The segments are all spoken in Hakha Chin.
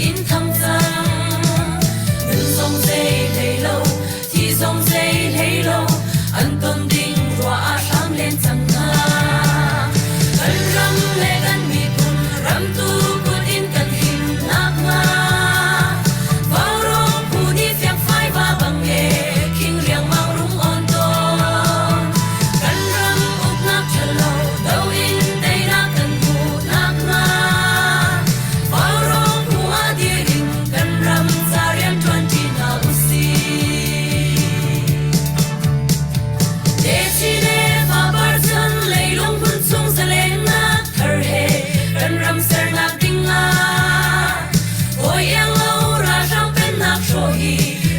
in thang cang. Nun zong zei hlei lo, thi zong zei hlei lo, an ton ding ruah ah hram len cang hna. Kan ram le kan miphun ramtu kut in kan him nakhnga Vaurawng phu nih fiangfai va bang e khing riangmang rung on tawn. Kan ram uknak ṭhalo do in teinak kan hmuh nakhnga Vaurawng phu ah dir in kan ram ca rian ṭuanṭi hna usih. Techin le fapar chan leilung hmun chung zalennak thar he kan ram sernak ding ah hawi iang lo ralhrang pennak hrawh hi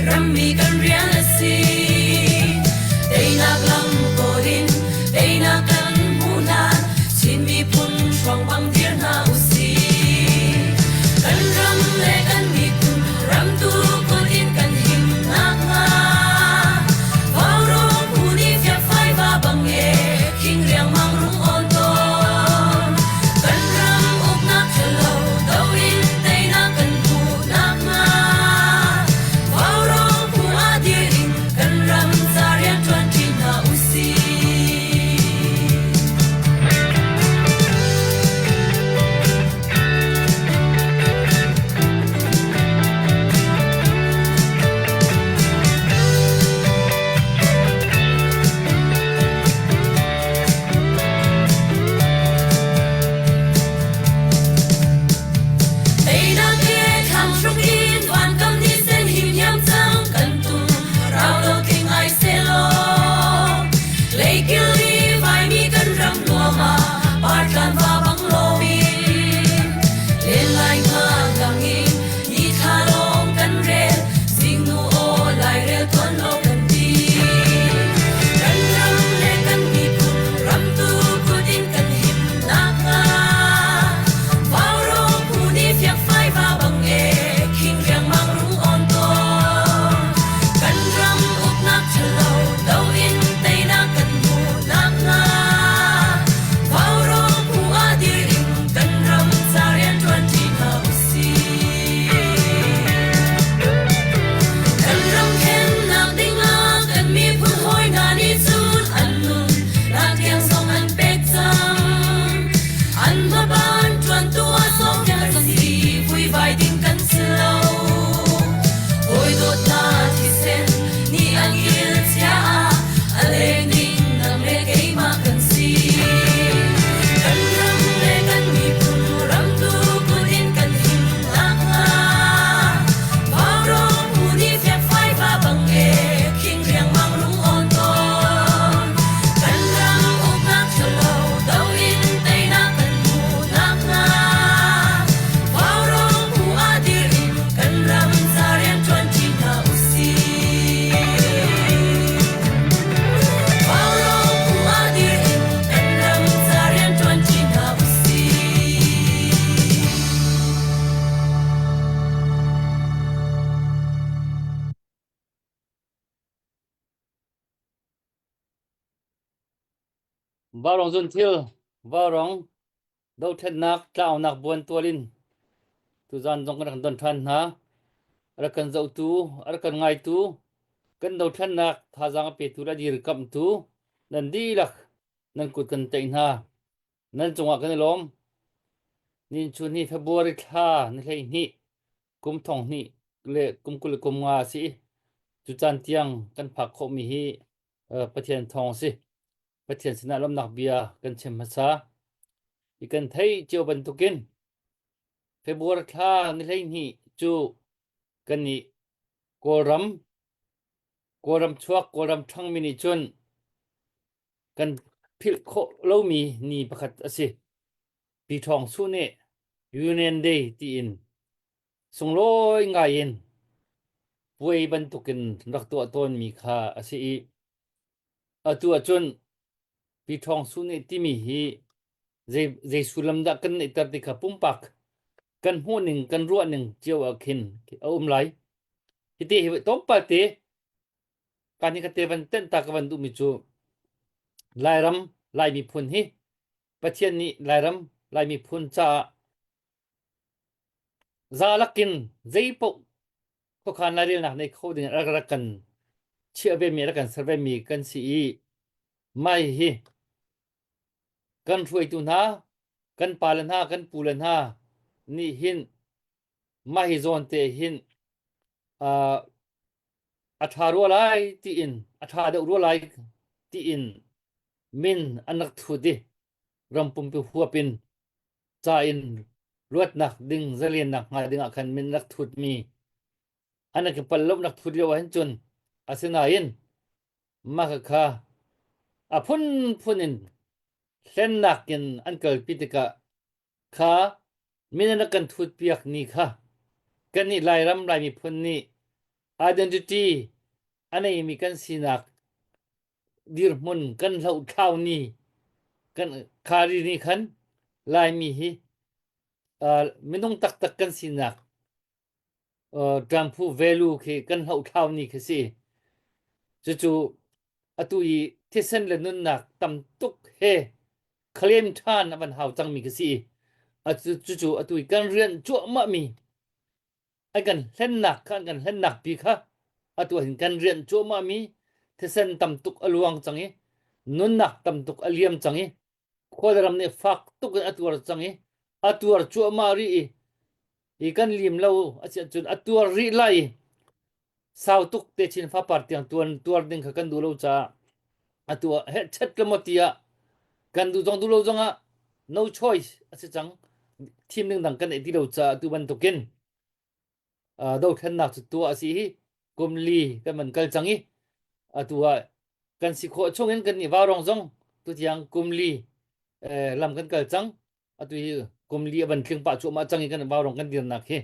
rammi kan rian a si. Teinak lam kawl in teinak kan hmuh hlan Chin miphun hruang bang dir hna usih. Kan ram le kan miphun ramtu kut in kan him nakhnga Vaurawng phu nih fiakfai va bang e khing riangmang rung awn tawn. Kan ram uknak ṭhalo do in teinak kan hmuh nakhnga Vaurawng phu ah dir in kan ram ca rian ṭuanṭi hna usih. Teinak he thlang hruk in vankam ni sen him hiam cang kan tum rau lo tling ai selaw leikil i vaimi kan ram nuam ah partlan va bang loin len lai nga dang in ni thla lawng kan rel zingnu aw lairel tuan lo kan ti kan ram le kan miphun ramtu kut in kan him nakhnga Vaurawng phu nih fiakfai va bang e khing riangmang rung awn tawn. Kan ram uknak ṭhalo do in teinak kan hmuh nakhnga Vaurawng phu ah dir in kan ram ca rian ṭuanṭi hna usih. Kan ram khennak dingah kan miphun hawi hna nih cun an nun nak tiang zong an pek cang. An hmaban ṭuantu ah sawmfiang kan si, vuivai ding kan si lo. Hawi dawt hna thisen nih an kil chia ah a leng ding nang le keimah kan si. Kan ram le kan miphun ramtu kut in kan him nakhnga Vaurawng phu nih fiakfai va bang e khing riangmang rung awn tawn. Kan ram uknak ṭhalo do in teinak kan hmuh nakhnga Vaurawng phu ah dir in kan ram ca rian ṭuanṭi hna usih. Vaurawng phu ah dir in kan ram ca rian ṭuanṭi hna usih. Vaurawng zunthil, vaurawng dothlennak tlaunak buan tual in tuzan zong kan rak don ṭhan hna. A rak kan zohtu, a rak kan ngaitu, kan dothlennak thazaang a petu le a dirkamhtu nan dihlak nan kut kan tlaih hna. Nan cungah kan i lawm. Nin chun hi February thla ni 12 kum thong hnih le kum 20 le kum nga a si. Cu caan tiang kan phak khawhmi hi Pathian thawng a si. Pathian sinah lawmhnak bia kan chim hmasa. Hi kan theih cio bantukin February thla ni 12 cu kannih Kawlram Kawlram chuak Kawlram ṭhangmi nih cun kan philh khawh lomi ni pakhat a si. Pi Ṭhawng Su nih Union Day tiin sunglawi ngai in puai bantukin rak tuah tawnmi kha a si i atu ahcun Pi Ṭhawng Su nih timi hi zei, zei sullam dah kan neihter ti kha pumpak kan hmuhning kan ruahning cio ah khin a um lai. Hiti hi tlawmpal te kan hi ka te van tenh ta ka van duhmi cu Lairam Lai miphun hi Pathian nih Lairam Lai miphun caah Za lakin zeipaoh khuakhan lairelnak nei kho ding rak rak kan chiah ve mi rak kan ser ve mi kan si i mai hi kan hruaitu hna kan pale hna kan pule hna nih hin mah hi zawn te hin uh, a ṭha rua lai tiin a ṭha deuh rua lai tiin min an rak thut i ram pumpi huap in ca in luatnak ding zalennak hnga ding ah khan min rak thut mi an rak i pal lo nak thut lio ah hin cun asinain mah kha a phunphun in hlennak in an kalpi tikah kha min an rak kan thut piak ni kha kannih Lairam Lai miphun nih identity a neimi kan sinak dirhmun kan hlohthlau ni kan khari ni khan Laimi hi uh, minung taktak kan sinak uh, ṭangphu value khi kan hlohthlau ni khi si. Cucu atu i thisen le nunnak tam tuk he claim ṭhan a van hau cangmi khi si. Atu cucu atu i kan rian cuahmah mi an kan hlennak kha an kan hlennak pi kha atu hin kan rian cuahmah mi thisen tam tuk a luang cang i nunnak tam tuk a liam cang i khualram nih fak tuk in a tuar cang i a tuar cuahmah rih i hi kan lim lo a si ahcun a tuar rih lai i sau tuk te chin fapar tiang tuan tuar ding kha kan duh lo caah atu ah heh chet le maw tiah kan duh zong duh lo zong ah no choice a si cang thim ding dang kan neih ti lo caah tu bantukin dothlennak cu tuah a si hi kum li kan van kal cang i atu ah kan si khawh chung in kan nih vaurawng zong tutiang kum li lam kan kal cang atu hi kum li a van tling pah cuahmah cang i kan vaurawng kan dirnak hi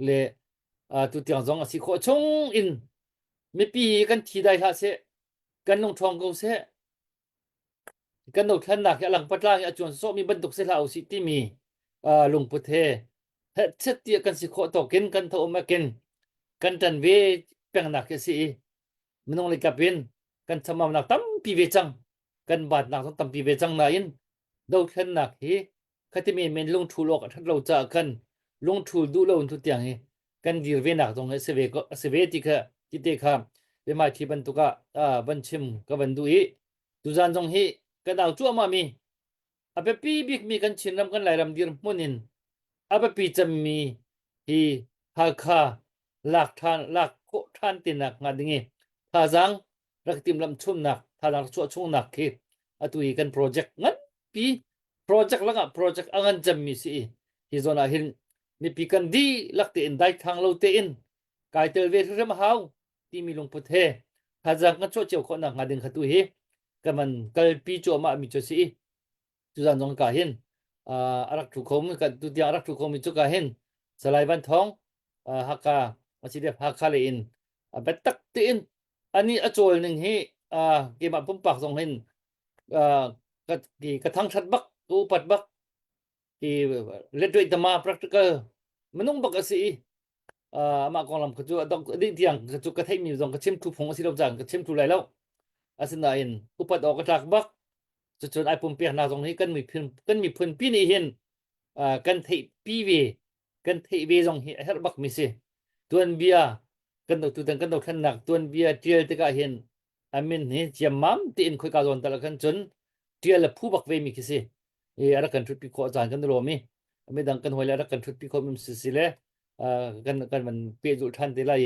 le tutiang zong a si khawh chung in mipi kan thi dai hlah seh kan lungṭhawng ko seh kan dothlennak hi a lang patlang i a cuan sawhmi bantuk si hlah usih timi lungput he hehchet tiah kan si khawh tawkin kan tho um akin kan ṭan ve pengnak hi a si i minung leikap in kan chamaunak tampi ve cang kan baatnak zong tampi ve cang nain dothlennak hi khati men men lungṭhul awk a ṭhat lo caah khan lungṭhul duh lo in tutiang hi kan dir ve nak zong hi a si ve ko a si ve ti kha ti te kha biahmaiṭhi bantuk ah van chim ka van duh i tuzan zong hi kan au cuahmah mi a biapi bikmi kan Chinram kan Lairam dirhmun in a biapi cemmi hi Halkha lak ṭhan lak khawh ṭhan te nak hnga ding i thazaang rak timhlamh chungnak thazaang rak chuah chungnak khi atu hi kan project nganpi project lakah project a ngan cemmi si i hi zawn ah hin mipi kan dihlak tein daithlang lo tein kai tel ve hrimhrim a hau timi lungput he thazaang kan chuah cio khawh nak hnga ding kha tu hi kan van kalpi cuahmah mi cu si i tuzan zong ka hin a rak thu khomi kan tu tiang a rak thu khomi cu ka hin Salai Van Thawng Hakha Masidep Hakha le in biatak tein ani a cawl ning hi keimah pumpak zong hin ka ka thangthat bak ka upat bak ti letwei tama practical minung bak a si i amah konglam kha cu a dong dih tiang ka cu ka theihmi zong ka chim thu phung a si lo cang ka chim thu lai lo asinain upat awk a tlak bak cucun ai pumpeknak zong hi kan miphun kan miphun pi nih hin kan theih pi ve kan theih ve zong hi a herh bak mi si tuanbia kan do tutan kan dothlennak tuanbia tial tikah hin a min hi ciammam tiin khoika zawn tal khan cun tial le phu bak ve mi khi si i a rak kan thutpi khawh caan kan lawm i midang kan hawi le a rak kan thutpi khawh mi si si le kan kan van pehzulh than te lai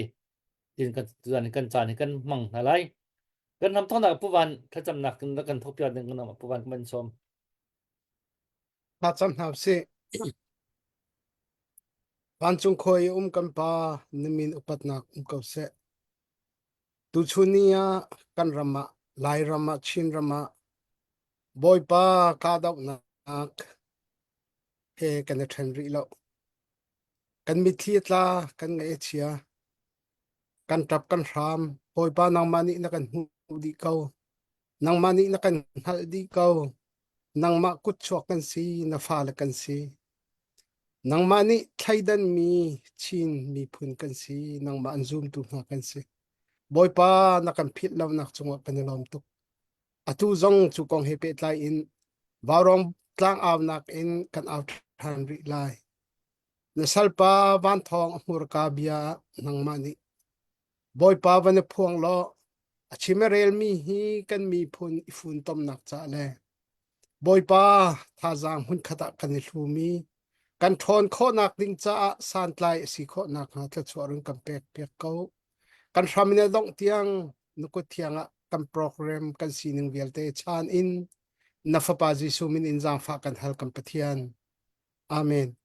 tin kan tuan kan caan hi kan hmang hna lai kan ram thawngnak puvan thlacamnak kan kan thokpiak ding kan puvan kan sawm Thlacam hna usih. Vancung khua i um kan Pa, na min upatnak um ko seh. Tuchun ni ah kan ram ah, Lairam ah, Chinram ah Bawipa kahdohnak he kan i ṭhen rih lo. Kan mitthli a tla, kan ngaih a chia, kan ṭap kan hram. Bawipa nangmah nih na kan hmuh dih ko. Nangmah nih na kan hngalh dih ko. Nangmah kutchuak kan si, na fale kan si. Nangmah nih thleidanmi Chin miphun kan si, nangmah an zumtu hna kan si. Bawipa na kan philh lonak cungah kan i lawm tuk. Atu zong cu kong he pehtlai in Vaurawng tlangaunak in kan au ṭhan rih lai. Na salpa Van Thawng a hmurka bia nangmah nih Bawipa van i phuang law a chim a relmi hi kan miphun i funtomnak ca le Bawipa thazaang hmunkhat ah kan i hlumi kan ṭhawn khawhnak ding caah santlai a si khawh nakhnga thluachuah run kan pek piak ko. Kan hram in a dongh tiang na kut thiang ah kan program kan sining vialte chan in na fapa Jesuh min in zaangfah kan hal kan Pathian. Amen.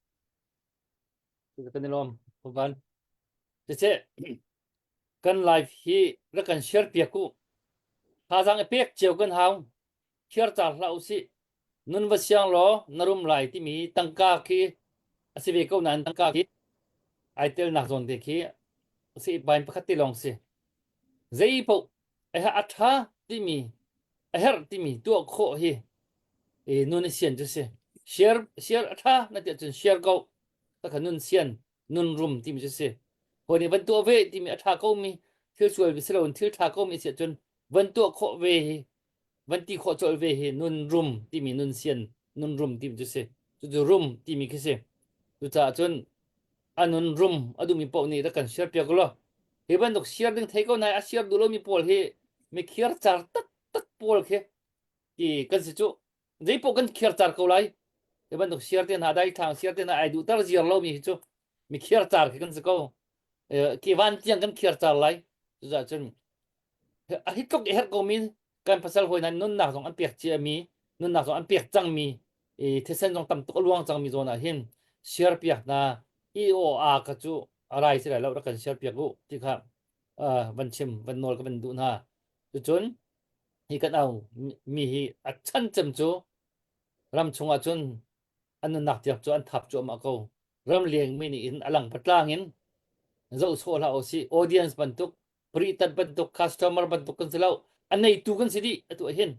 Kan i lawm. Van. Cece, kan live hi rak kan share piak u. Thazaang i pek cio kan hau. Share car hlah usih. Nun va siang law na rum lai timi tangka khi a si ve ko nain tangka khi ai telnak zawn te khi si bain pakhat te lawng si. Zei paoh a ṭha timi a herh timi tuah khawh hi e, nun i sian cu si. Share share a ṭha na ti ahcun share ko. Takha nun sian nun rum timi cu si. Hawi nih van tuah ve timi a ṭha komi thil sual si loin thil ṭha komi si ahcun van tuah khawh ve hi van ti khawh colh ve hi nun rum timi nun sian nun rum timi cu si. Cucu rum timi khi si. Cucaah cun a nun rum a duhmi paoh nih rak kan share piak law hi bantuk share ding thei ko nai a share duh lomi pawl hi mi khiar car taktak pawl khi ti kan si cu zei paoh kan khiar car ko lai hi bantuk share te hna dai thang share te hna ai duh tar ziar lomi hi cu mi khiar car khi kan si ko ki van tiang kan khiar car lai cucaah cun a hi tluk i herh komi kan pasal hawi hna nunnak zong an pek cia mi nunnak zong an pek cangmi i thisen zong tam tuk a luang cangmi zawn ah hin share piak hna EOA ka cu a rai si lai lo rak kan share piak u ti kha van chim van nawl ka van duh hna cucun hi kan au mi hi a chan cem cu ram chungah cun an nunnak tiang cu an thap cuahmah ko ramleng mi nih in a lang patlang in zoh sawh hlah usih audience bantuk pritat bantuk customer bantuk kan si lo a neitu kan si dih atu hin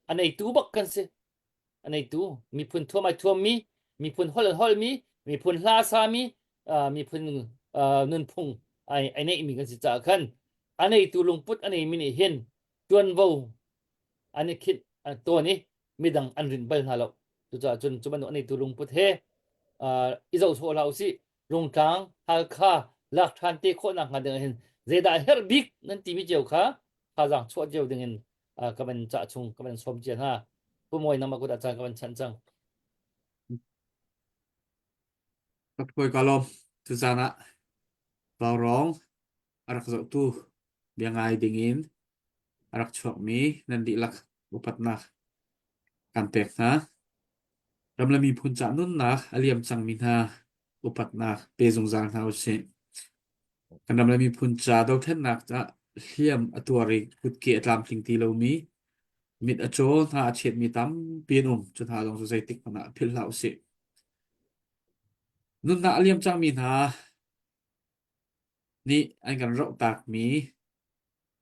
a neitu bak kan si a neitu miphun thuam ai thuammi miphun holh an holhmi miphun hla sami miphun nunphung ai ai neihmi kan si caah khan a neitu lungput a neimi nih hin tuanvo an i khinh tawn i midang an rinh bal hna lo cucaah cun cu bantuk a neitu lungput he i zoh sawh hlah usih Rungtlang Halkha lak ṭhan te khawhnak hnga ding hin zeidah herh bik nan timi cio kha thazaang chuah cio ding in ka van cah chung ka van sawm cia hna Pu Mawi nangmah kut ah caan ka van chanh cang. Ka ka lawm. Tuzaan ah Vaurawng a rak zohtu bia ngai ding in a rak chuakmi nan dihlak upatnak kan pek hna. Ram le miphun ca nunnak a liam cangmi hna upatnak pe zungzal hna usih. Kan ram le miphun ca dothlennak ah hliam a tuar i kutke a tlamtling ti lomi, mit a caw hna a chetmi tampi an um. Cu hna zong cu zeitik hmanh ah philh hlah usih. Nunnak a liam cangmi hna nih an kan rohtakmi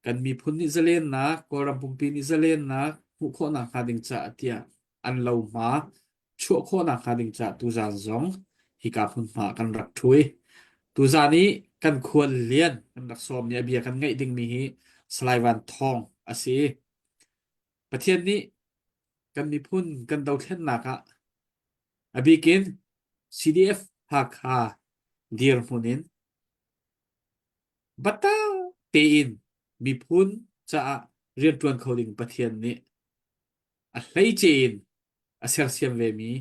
kan miphun nih zalennak, Kawlram pumpi nih zalennak hmuh khawhnak hnga ding caah tiah an lohma chuah khawhnak hnga ding caah tuzaan zong hika hmunhma ah kan rak ṭhui. Tuzaan i kan khual lian kan rak sawmmi a bia kan ngaih dingmi hi Salai Van Thawng a si. Pathian nih kan miphun kan dothlennak ah a bikin CDF Hakha dirhmun in Biatak tein miphun caah rianṭuan kho ding Pathian nih a hleice in a sersiam vemi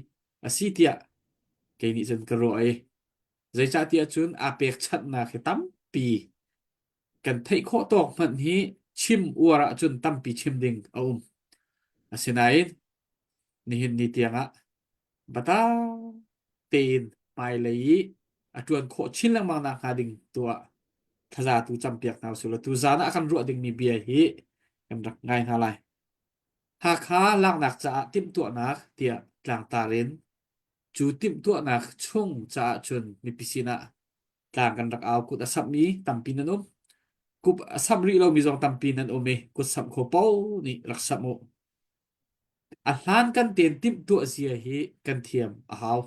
a si tiah kei nih cun ka ruah i zeicahtiah cun aa pekchanhnak hi tampi kan theih khawh tawk hmanh hi chim uar ahcun tampi chim ding a um. Asinain nihin ni tiangah biatak tein hmailei i a ṭuan khawh chin lengmang nakhnga ding tu ah thlaza tu campiak hna usih law tuzaan ah kan ruah dingmi bia hi kan rak ngai hna lai. Hakha laknak caah timhtuahnak tiah tlangtar in cu timhtuahnak chung caah cun mipi sinah tlang kan rak au kut a samhmi tampi nan um. Kup a samh rih lomi zong tampi nan um i kut samh kho paoh nih rak samh u. A hlankan tein timhtuah zia hi kan thiam a hau.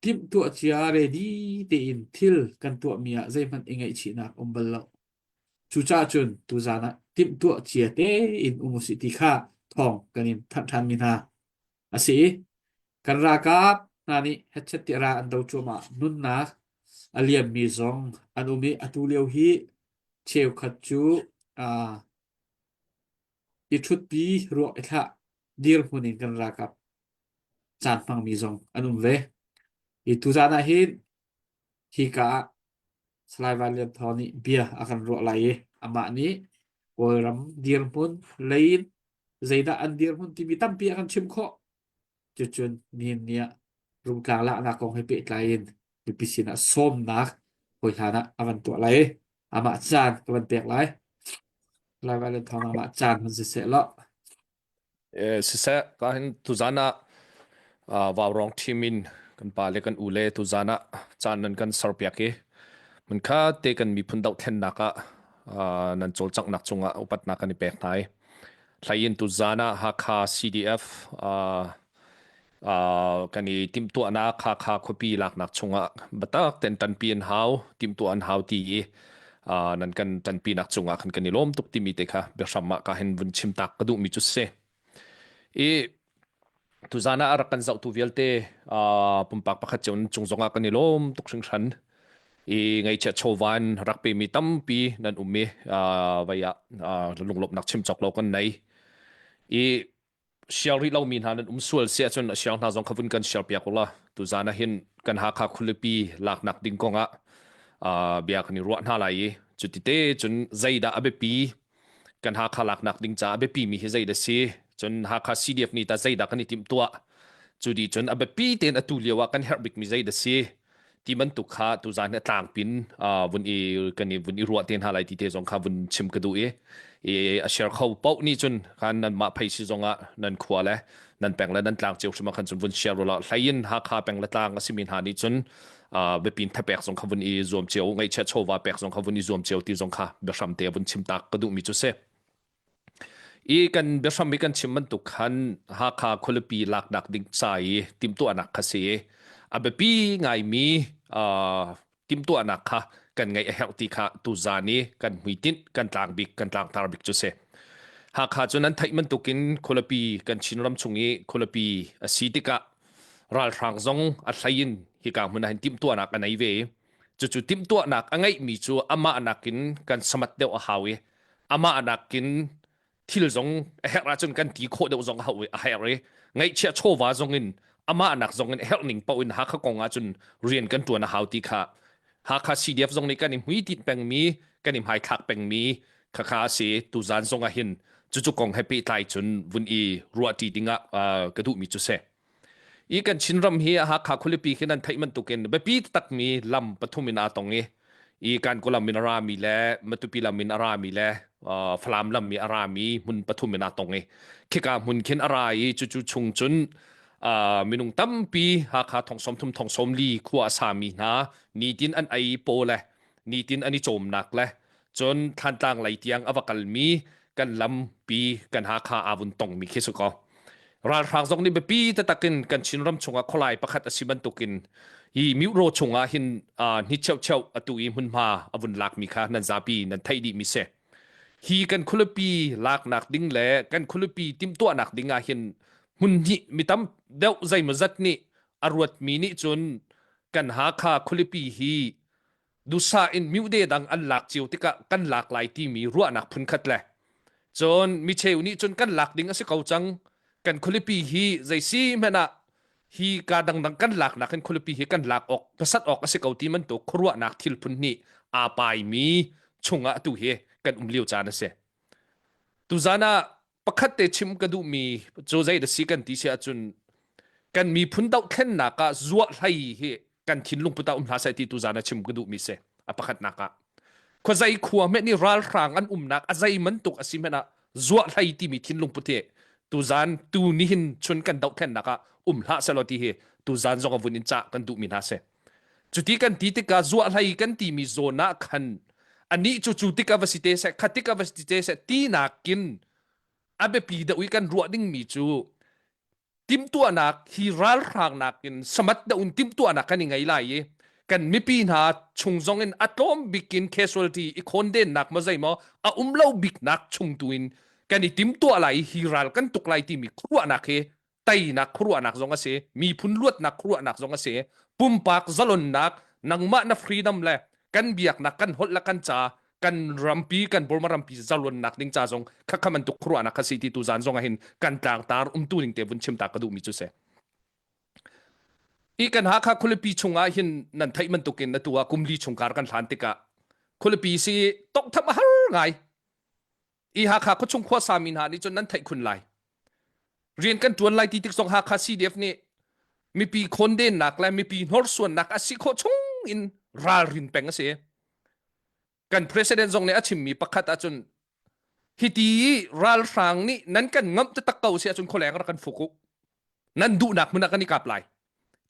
Timhtuah cia ready tein thil kan tuahmi ah zeihmanh i ngaihchihnak um bal lo. Cucaah cun tuzaan ah timhtuah cia tein um usih ti kha thawng kan in thanh ṭhanmi hna a si. Kan ralkap hna. hna nih hetchet tiah ral an do cuahmah. Nunnak a liammi zong an um i atu lio hi cheukhat cu uh, i ṭhutpi ruak i thlah dirhmun in kan ralkap caan hmangmi zong an um ve. Hi tuzaan ah hin hika ah Salai Van Lian Thawng nih bia a kan ruah lai i amah nih Kawlram dirhmun lei in zeidah an dirhmun timi tampi a kan chimh khawh. Cucun nihin ni ah Rungtlang laknak kong he pehtlai in mipi sinah sawmnak hawi hlan ah a van tuah lai i amah caan ka van pek lai. Salai Van Lian Thawng nangmah caan hun siseh law. Siseh, ka hin tuzan ah Vaurawng team in kan pa le kan u le tuzan ah caan nan kan serpiak i hmunkha te kan miphun dohthlennak ah nan cawlcanghnak cungah upatnak kan i pek hna i thlaiin tuzan ah Hakha CDF kan i timhtuahnak Hakha khuapi laknak chungah biatak ten ṭanpi an hau timhtuah an hau ti i nan kan ṭanpinak cungah khan kan i lawm tuk timi te kha biahram ah ka hin vun chim tak ka duhmi cu si. I tuzan ah a rak kan zohtu vialte pumpak pakhat cio cung zongah kan i lawm tuk hringhran. I ngaihchiat chawva in rak pemi tampi nan um i vai ah lunglawmhnak chim cawk lo kan nei. I share rih lomi hna nan um sual si ahcun a share hna zong kha vun kan share piak ula tuzan ah hin kan Hakha khualipi laknak ding kong ah bia kan i ruah hna lai i cuti te cun zeidah a biapi kan Hakha laknak ding caah a biapi mi hi zeidah si cun Hakha CDF nih ta zeidah kan i timh tuah cu di cun a biapi tein atu lio ah kan herh bik mi zeidah si ti bantuk kha tuzan hi a tlangpin vun i kan i vun i ruah te hna lai ti te zong kha vun chim ka duh i i a share kho paoh nih cun khan nan mah phei si zong ah nan khua le nan peng le nan tlang cio hrim ah khan cun vun share ula hlei in Hakha peng le tlang a simi hna nih cun biapin thapek zong kha vun i zuam cio ngaihchiat chawva pek zong kha vun i zuam cio ti zong kha biahram te vun chim tak ka duhmi cu si. I kan biahram i kan chim bantuk khan Hakha khualipi laknak ding ca i timhtuahnak kha si i a biapi ngaimi uh, timhtuahnak kha kan ngeih a herh ti kha tuzan i kan hmuitinh kan tlang bik kan tlangtar bik cu si. Hakha cu nan theih bantukin khualipi kan Chinram chung i khualipi a si tikah ralhrang zong a hlei in hika hmun ah hin timhtuahnak a nei ve i cucu timhtuahnak a ngeihmi cu amah nakin kan samat deuh a hau i amah nakin thil zong a herh ahcun kan ti khawh deuh zong a hau a herh i ngaihchiah chawva zong in amah nak zong in a herh ning paoh in Hakha kong ahcun rian kan ṭuan a hau ti kha Hakha CDF zong nih kan i hmuitinh pengmi kan i hmaithlak pengmi khakha a si tuzan zong ah hin cucu kong he pehtlai cun vun i ruahṭi dingah ka duhmi cu si. I kan Chinram hi Hakha khualipi khi nan theih bantukin biapi takmi lam pathum in aa tong i i Kankaw lam in a rami le Matupi lam in a rami le uh, Falam lam i a rami hmun pathum in aa tong i khika hmun khin a ra i cucu chung cun uh, minung tampi Hakha thong 30 thong 40 khua a sami hna nitin an ei paw le nitin an i cawmnak le cun Thlantlang lei tiang a va kalmi kan lampi kan Hakha aa vun tongmi khi si ko. Ralhrang zong nih biapi taktak in kan Chinram chungah khualai pakhat a si bantukin hi Miro chungah hin uh, hni cheucheu atu i hmunhma a vun lakmi kha nan zapi nan theih dihmi si. Hi kan khualipi laknak ding le kan khualipi timhtuahnak ding ah hin hmun hnih mi tam deuh zeimawzat nih a ruatmi nih cun kan Hakha khualipi hi dusa in myude dang an lak cio tikah kan lak lai timi ruahnak phunkhat le cun micheu nih cun kan lak ding a si ko cang kan khualipi hi zeisi hmanh ah hi ka dangdang kan lak nak hin khualipi hi kan lak awk pasat awk a si ko ti bantuk khuaruahnak thil phun nih aa paimi chungah atu hi kan um lio caan a si tuzan ah pakhat te chim ka duhmi cu zei da si kan ti si ahcun kan miphun dohthlennak ah zuah hlei hi kan thinlung put ah um hlah seh ti tuzan ah chim ka duhmi si a pakhatnak ah khuazei khua hmenh ni ralhrang an umnak a zei bantuk a si hmenh ah zuah hlei timi thinlung put hi tuzan tu nihin chun kan dohthlennak ah um hlah selaw ti hi tuzan zong a vun in cah kan duhmi hna si Cuti kan ti tikah zuahlei kan timi zawn ah khan anih cu cu tik a va si te seh kha tik a va si te seh ti nakin a biapi deuh i kan ruah dingmi cu timhtuahnak hi ralhrang nakin samat deuh in timhtuahnak kan i ngei lai i kan mipi hna chung zong in a tlawm bik in casualty i khawndennak maw zei maw a um lo biknak chung tu in kan i timtuah lai i hi ral kan tuk lai timi khuaruahnak hi. Teinak khuaruahnak zong a si, miphun luatnak khuaruahnak zong a si, pumpak zalonnak, nangmah na freedom le kan biaknak, kan holh le kan ca, kan rampi, kan Burma rampi zalonnak ding ca zong khakha bantuk khuaruahnak kha si ti tu zan zong ah hin kan tlangtar umtu ning te vun chim ta ka duhmi cu si. I kan Hakha khualipi chungah hin nan theih bantukin atu ah kumli chung kar kan hlan tikah khualipi si tongtham a har ngai. I Hakha khuachung khuasa mi hna nih cun nan theih khun lai. Rian kan ṭuan lai ti tik zong Hakha CDF nih mipi khondennak le mipi hnorsuannak a si khawh chung in ralrin peng a si. Kan president zong nih a chimmi pakhat ahcun hiti ralhrang nih nan kan ngamh taktak ko si ahcun khualeng rak kan fuk u. Nan duhnak hmun ah kan i kap lai.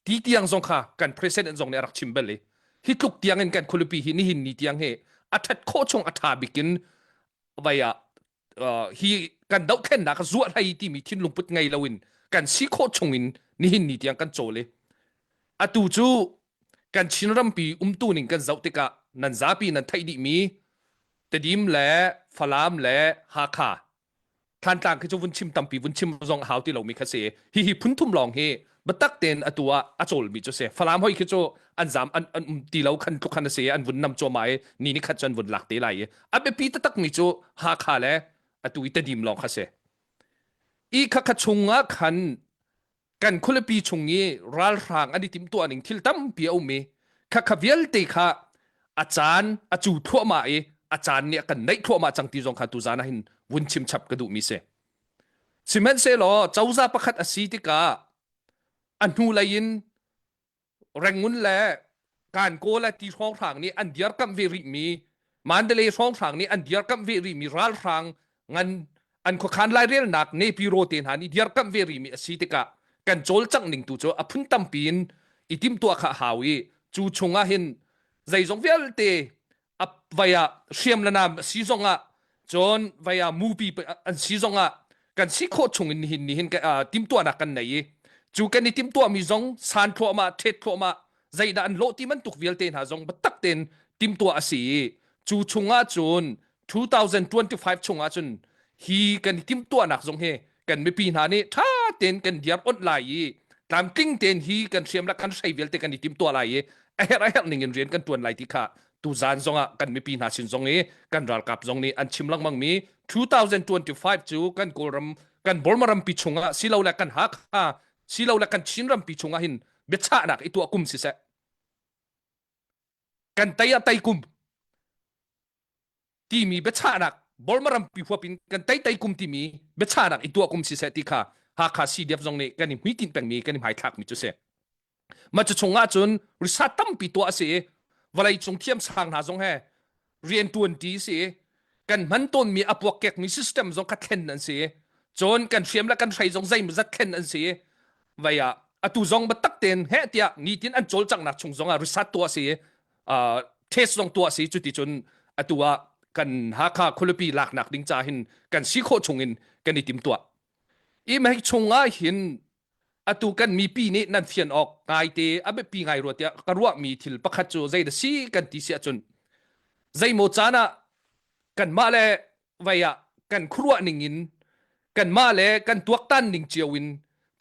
Ti tiang zong kha kan president zong nih a rak chim bal i hi tluk tiang in kan khualipi hi nihin ni tiang hi a ṭhat khawh chung a ṭha bik in vai ah hi kan dohthlennak zuah hlei timi thinlung put ngei loin kan si khawh chung in nihin ni tiang kan cawl i atu cu kan Chin rampi umtu ning kan zoh tikah nan zapi nan theih dihmi Tedim le Falam le Hakha Thlantlang khi cu vun chim tampi vun chim zong a hau ti lomi kha si. Hihi phunthum lawng hi biatak tein atu ah a cawlmi cu si. Falam hoi khi cu an zam an, an um ti lo khan tluk khan a si an vun nam cuahmah i ni ni khat cu an vun lak te lai i a biapi taktak mi cu Hakha le atu i Tedim lawng kha si. I kha kha chung ah khan kan khualipi chung i ralhrang an i timhtuah ning thil tampi a um i khakha vialte kha a caan a cu thluahmah i a caan nih a kan naih thluahmah cang ti zong kha tuzan ah hin vun chim chap ka duhmi si. Sihmanhsehlaw cozah pakhat a si tikah a hnulei in Rangoon le Kankaw le ti hrawnghrang nih an dirkamh ve rihmi Mandalay hrawnghrang nih an dirkamh ve rihmi ralhrang ngan an khuakhan lairelnak Nepiro te hna nih dirkamh ve rihmi a si tikah kan cawlcangh ning tu cu a phun tampi in i timhtuah kha a hau i cu chungah hin zeizong vialte a vai ah hriam le nam a si zong ah cun vai ah mupi an si zong ah kan si khawh chung in nihin nihin timtuahnak kan nei i cu kan i timtuahmi zong san thluahmah ṭhet thluahmah zeidah an lawh ti bantuk vialte hna zong biatak tein timtuah a si i cu chungah cun 2025 chungah cun hi kan i timhtuahnak zong hi kan mipi hna nih ṭha tein kan diar onh lai i tlamtling tein hi kan hriam le kan hrei vialte kan i timhtuah lai i a herh a herh ning in rian kan ṭuan lai ti kha tuzan zongah kan mipi hna sin zong i kan ralkap zong nih an chim lengmang mi 2025 cu kan Kawlram kan Burma rampi chungah silole kan Hakha silole kan Chin rampi chungah hin biachahnak i tuah kum siseh kan tei ah tei kum timi biachahnak Burma rampi huap in kan tei tei kum timi biachahnak i tuah kum siseh ti kha Hakha CDF zong nih kan i hmuitinh pengmi kan i hmaithlakmi cu si. Ma cu chung ah cun research tampi tuah a si i vawlei cung thiamsang hna zong he rian tuan ti si i kan hman tawnmi a puakkekmi system zong kha thlen an si i cun kan hriam le kan hrei zong zeimawzat thlen an si i vei ah atu zong biatak tein heh tiah nitin an cawlcanghnak chung zong ah research tuah a si i uh, test zong tuah si cuti cun atu ah kan Hakha khualipi laknak ding ca hin kan si khawh chung in kan i timtuah i mei chung ah hin atu kan mipi nih nan fian awk ngai te a biapi ngai rua tiah ka ruahmi thil pakhat cu zei da si kan ti si ahcun zeimaw caan ah kanmah le vei ah kan khuaruah ning in kanmah le kan tuaktan ning cio in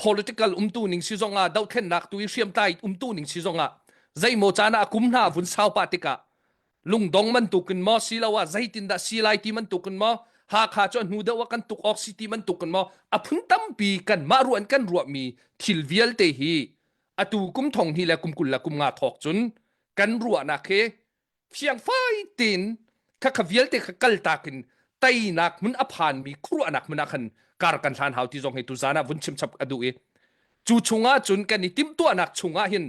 political umtu ning si zong ah dohthlennak tu i hriamtlai umtu ning si zong ah zeimaw caan ah a kum hna vun sau pah tikah lungdong bantukin maw siloah zeitindah si lai ti bantukin maw Hakha cu a hnu deuh ah kan tuk awk si ti bantukin maw a phun tampi kanmah ruah in kan ruahmi thil vialte hi atu kum thong hnih le kum 20 le kum nga thawk cun kan ruahnak hi fiangfai tein khakha vialte kha kaltak in teinak hmun a phanmi khuaruahnak hmun ah khan kar kan hlan hau ti zong hi tuzan ah vun chim chap a duh i cu chungah cun kan i timhtuahnak chungah hin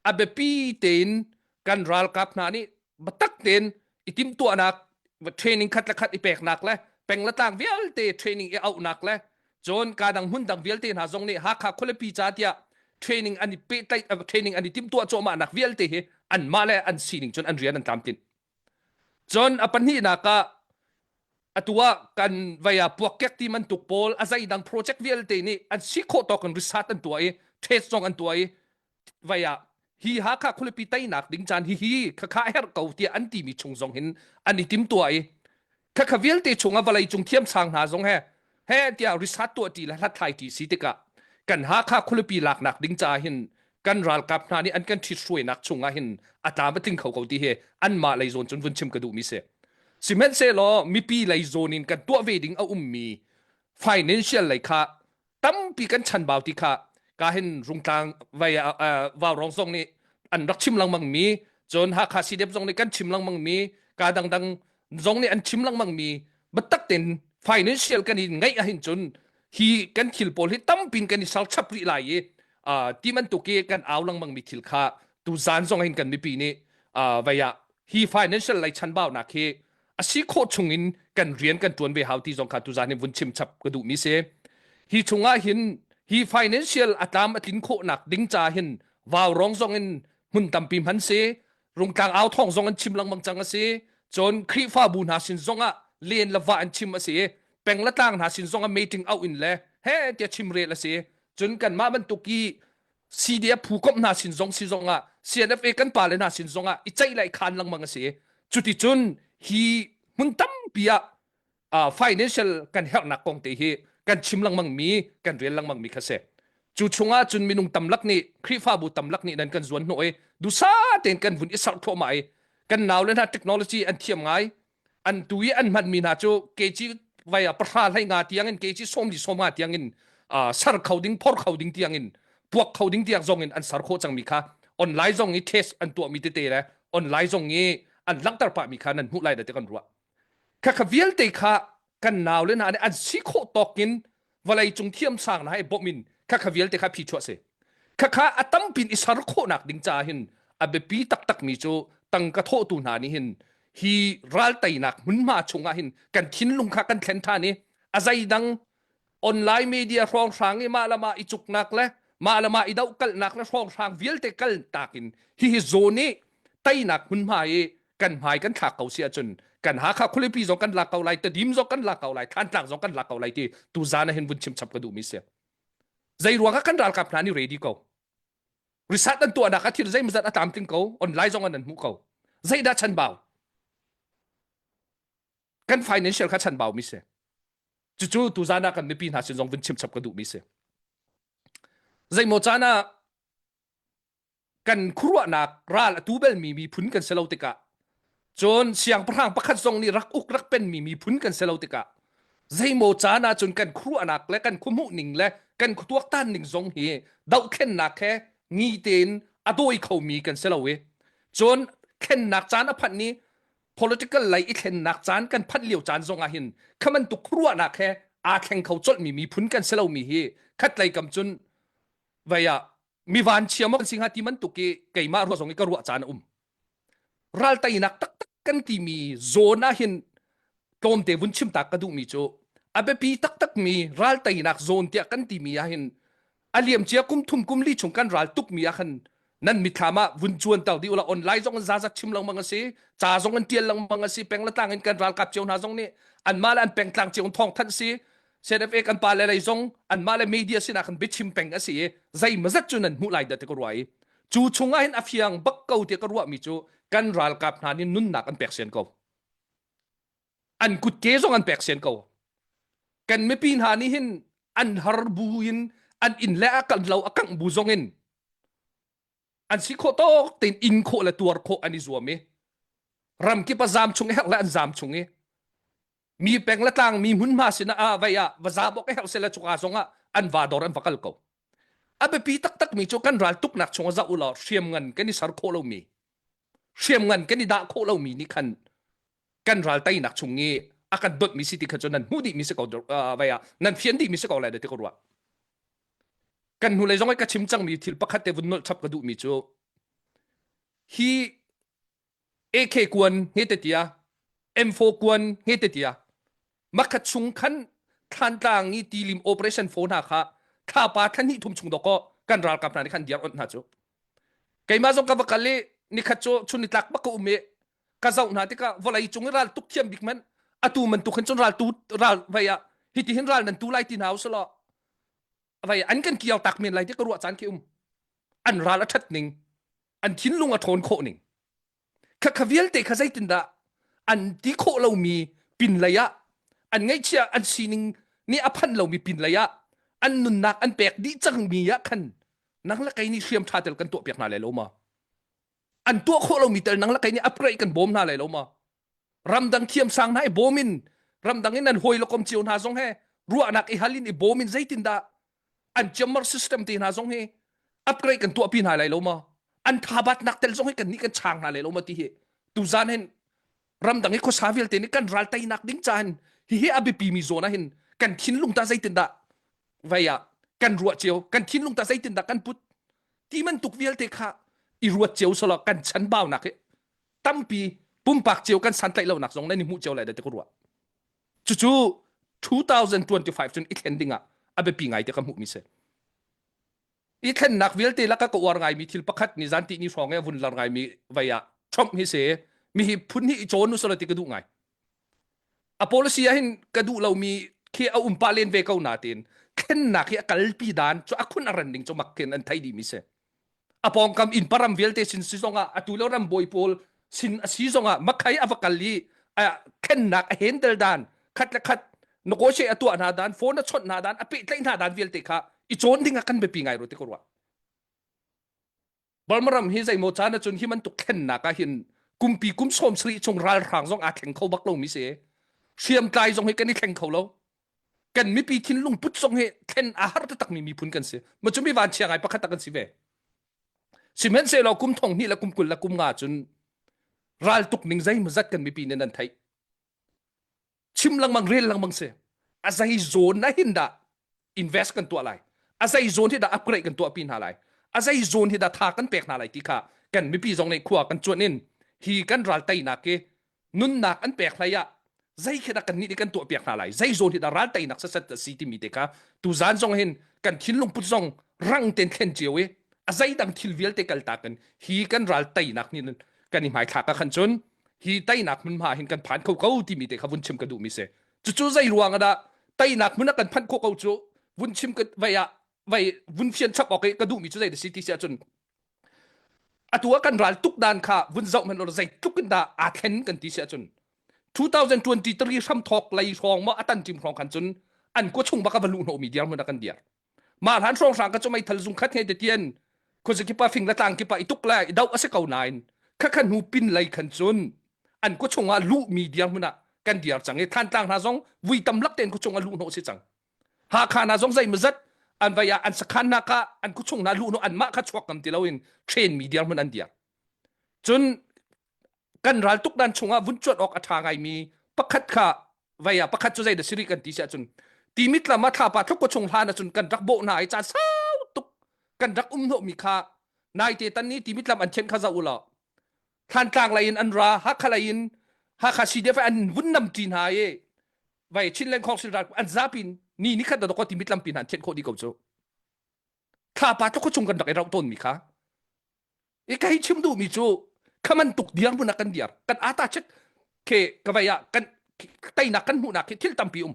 a biapi tein kan ralkap hna nih biatak tein i timhtuahnak training khat le khat i peknak le peng le tlang vialte training i auhnak le cun ka dang hmun dang vialte hna zong nih Hakha khualipi ca tiah training an i pehtlaih training an i timhtuah cuahmah nak vialte hi anmah le an sining cun an rian an tlamtlinh. Cun a pahnihnak ah atu ah kan vei ah puakkek ti bantuk pawl a zeidang project vialte nih an si khawh tawk in research an tuah i test zong an tuah i vai ah hi Hakha khualipi teinak ding caan hihi khakha herh ko tiah an timi chung zong hin an i timtuah i khakha vialte chungah vawlei cung thiamsang hna zong he he tiah research tuah ṭi le hlathlai ṭi si tikah. Kan Hakha khualipi laknak ding caah hin kan ralkap hna nih an kan ṭhithruainak chungah hin a tlam a tling kho ko ti hi anmah lei zawn cun vun chim ka duhmi si. Sihmanhsehlaw mipi lei zawn in kan tuah ve ding a ummi financial lei kha tampi kan chanbau ti kha ka hin Rungtlang vai Vaurawng zong nih an rak chim lengmang mi cun Hakha CDF zong nih kan chim lengmang mi ka dangdang zong nih an chim lengmang mi biatak tein financial kan i ngeih ahhin cun hi kan thil pawl hi tampin kan i sal chap rih lai i ti bantuk i kan au lengmang mi thil kha tu zan zong hin kan mipi nih vei ah hi financial lei chanbaunak hi a si khawh chung in kan rian kan tuan ve hau ti zong kha tuzan hin vun chim chap ka duh mi si hi chungah hin hi financial a tlam a tlin khawhnak ding ca hin vau rong zong in hmun tampi hman si rungtlang au thong zong an chim lengmang cang a si cun Khrihfabu hna sin zong ah len le va an chim a si peng le tlang hna sin zong ah meeting auh in le he tiah chim rel a si cun kanmah bantuk i CDF phu komh hna sin zong si zong ah CNFA kan pale hna sin zong ah i ceih le i khan lengmang a si cuticun hi hmun tampi ah uh, financial kan herhnak kong te hi kan chim lengmang mi kan rel lengmang mi kha si cu chungah cun minung tamlak nih Khrihfabu tamlak nih nan kan zuan hnawh i dusa tein kan vun i sarh thluahmah i kan nau le hna technology an thiam ngai an tu i an hman mi hna cu kg vai ah pahra hlei nga tiang in kg sawm li sawm nga tiang in uh, sar kho ding phor kho ding tiang in puak kho ding tiang zong in an sar khawh cang mi kha online zong i test an tuah mi tete le online zong i an langhter pah mi kha nan hmuh lai da te kan ruah Khakha vialte kha kan nau le hna nih an si khawh tawk in vawlei cung thiamsang hna he bawmh in khakha vialte kha phi chuah si. Khakha a tampin i ser khawhnak ding caah hin a biapi taktakmi cu tangka thawhtu hna nih hin hi ral teinak hmunhma chungah hin kan thinlung kha kan thlen ṭhan i a zeidang online media hrawnghrang i mah le mah i cuknak le mah le mah i dohkalhnak le hrawnghrang vialte kal takin hihi zawn i teinak hmunhma i kan hmai kan thlak ko si ahcun kan Hakha khualipi zong kan lak ko lai Tedim zong kan lak ko lai Thantlang zong kan lak ko lai ti tu zan ah hin vun chim chap ka duhmi si zei ruangah kan ralkap hna nih ready ko research an tuahnak a thil zeimawzat a tlamtling ko online zong an hmuh ko zeidah chanbau kan financial kha chanbau mi si cucu tuzan ah kan mipi hna sin zong vun chim chap ka duhmi si zeimaw caan ah kan khuaruahnak ral a tu belmi miphun kan si lo tikah cun siangpahrang pakhat zong nih rak uk rak penmi miphun kan si lo tikah zeimaw caan ah cun kan khuaruahnak le kan khuahmuh ning le kan khuatuaktan ning zong hi dohthlennak he ngi tein a dawi khomi kan si lo i cun thlennak caan a phanh ni political lei i thlennak caan kan phanh lio caan zong ah hin kha bantuk khuaruahnak he aa thleng kho colhmi miphun kan si lomi hi khatlei kam cun vei ah mi vanchia maw kan si hnga ti bantuk i keimah ruah zong i ka ruah caan a um ral teinak taktak kan timi zawn ah hin tlawmte vun chim tak ka duhmi cu a biapi taktakmi ral teinak zawn tiah kan timi ah hin a liamcia kum thum kum li chung kan ral tukmi ah khan nan mithlam ah vun cuan ter dih ula online zong in zazat chim lengmang a si ca zong in tial lengmang a si peng le tlang in kan ralkap cio hna zong nih anmah le an pengtlang cio in thawng thanh si CNFA kan pa le lei zong anmah le media sinah khan biachim peng a si i zeimazat cu nan hmuh lai dah ti ka ruah i cu chungah hin a fiang bak ko tiah ka ruahmi cu kan ralkap hna nih nunnak an pek sian ko an kutke zong an pek sian ko kan mipi hna nih hin an har bu in an inn le a kan lo a kangh bu zong in an si khawh tawk tein in khawh le tuar khawh an i zuam i ramkip a zam chung i herh le an zam chung i mi peng le tlang mi hmunhma sinah ah vei ah va zam awk herh sela cuka zong ah an va dor an va kal ko a biapi taktak mi cu kan ral tuknak chung ah zoh ulaw hriamngan kan i ser khawh lomi hriamngan kan i dah khawh lomi nih khan kan ral teinak chung i a kan dawtmi si ti kha cu nan hmuh dihmi si ko vei ah nan fian dihmi si ko lai ti ka ruah kan hnulei zong i ka chim cangmi thil pakhat te vun nolh chap ka duhmi cu hi AK kuan nge te tia M4 kuan nge te tia makhat chung khan thlantlang i tilim operation phone hna kha thlapa thlan hnih thum chung doko kan ralkap hna nih khan diar on hna cu keimah zong ka va kal i nikhat cu chun nitlak bak ka um i ka zoh hna tikah vawlei cung i ral tuk thiam bik man atu man tuk hin cun ral tu ral vai ah hiti hin ral nan tu lai ti hna usulaw vai an kan kiau tak men lai ti ka ruah caan khi um an ral a that ning an thinlung a ṭhawn khawh ning kha kha vialte kha zeitindah an ti khawh lomi pin lei ah an ngaihchia an sining nih a phanh lomi pin lei ah. An nunnak an pek dih cangmi ah khan nang le kei nih hriam ṭha tel kan tuah piak hna lai lo ma? An tuah khawh lomi tel nang le kei nih upgrade kan bawm hna lai lo ma? Ramdang thiamsang hna i bawm in ramdang in an hawi le kom cio hna zong he ruahnak i hal in i bawm in zeitindah an jammer system te hna zong hi upgrade kan tuahpi hna lai lo ma? An thabatnak tel zong hi kan nih kan chang hna lai lo ma ti hi tuzan hin ramdang i khuasa vialte nih kan ral teinak ding ca hin hihi a biapi mi zawn ah hin kan thinlung ta zeitindah vei ah kan ruah cio kan thinlung ta zeitindah kan put ti bantuk vialte kha i ruat cio solo kan chanbaunak hi tampi pumpak cio kan santlaih lonak zong nan i hmuh cio lai da ti ka ruah cucu 2025 cun i thlen ding ah a biapi ngai te ka hmuh mi si I thlennak vialte laka ka uar ngaimi thil pakhat ni zan ti ni hrawng e vun lar ngaimi vai ah Trump hi se mi hi phun hi i cawn usala ti ka duh ngai. A policy ah hin ka duh lomi khi a um pa len ve ko na tin thlennak hi a kalpi dan cu a khun a ran ding cu mak khin an thei dih mi si. A pawngkam inn param vialte sin si zongah atu lo ram bawi pawl sin a si zongah makhai a va kal i a thlennak a handle dan khat le khat negotiate a tuah hna dan phone a chawnh hna dan a pehtlaih hna dan vialte kha i cawn ding ah kan biapi ngai ru ti ka ruah Burma ram hi zeimaw caan ahcun hi bantuk thlennak ah hin kumpi kum sawm sarih chung ralhrang zong aa thleng kho bak lomi si hriamtlai zong hi kan i thleng kho lo kan mipi thinlung put zong hi thlen a har takmi miphun kan si ma cu mi vanchia ngai pakhat tak kan si ve sihmanhsehlaw kum thong hnih le kum 20 le kum nga cun raltuk ning zeimawzat kan mipi nih nan theih chim lengmang rel lengmang si a zei zawn na hin dah invest kan tuah lai a zei zawn hi dah upgrade kan tuah pi hna lai a zei zawn hi dah tha kan pek hna lai ti kha kan mipi zong nih khua kan cuan in hi kan ral teinak hi nunnak an pek hlei ah zei khi dah kan nih kan tuah piak hna lai zei zawn hi dah ral teinak sasat a si timi te kha tu zan zong hin kan thinlung put zong rang ten thlen cio i a zei dang thil vialte kal tak in hi kan ral teinak nih kan i hmaithlak ah khan cun hi teinak hmunhma hin kan phan kho ko timi te kha vun chim ka duhmi si cucu zei ruang ah dah teinak hmun ah kan phanh khawh ko cu vun chim ka vai ah vai vun fian chap awk i ka duhmi cu zei da si ti si ahcun atu ah kan ral tuk dan kha vun zoh hmanh zei tluk in dah aa thlen kan ti si ahcun 2023 hramthawk lei hrawng maw a tan tim hrawng khan cun an kua chung bak a va luh hnawhmi dirhmun ah kan dir mah hlan hrawnghrang ka cu meithal zung khat nge te tian khuazakip ah fing le tlang kip ah i tuk le i doh a si ko nain khakha hnu pin lei khan cun an kua chung ah luhmi dirhmun ah kan dir cang i Thantlang hna zong vui tam lak tein khuachung ah luh hnawh si cang Hakha hna zong zeimawzat an vai ah an sakhan hna kha an khuachung hna luh hnawh anmah kha chuak ngam ti loin train mi dirhmun an dir cun kan ral tuk dan chungah vun cuat awk a ṭha ngaimi pakhat kha vei ah pakhat cu zei dah siri kan ti si ahcun timit lam ah thlapa thluk ko chung hlan ahcun kan rak bawh hna i caan sau tuk kan rak um hnawhmi kha naite tan ni timit lam an thian kha zoh u law Thlantlang lei in an ra Hakha lei in Hakha CDF an vun nam ṭi hna i vai Chinland Council ral an zapi ni ni khat da ko timit lampi hna an thian khawh dih ko cu thlapa tluk chung kan rak i rauh tawnmi kha I ka hei chim duhmi cu khaman tuk dirhmun ah kan dir kan ata chet ke ka vai ah kan teinak kan hmuhnak hi thil tampi um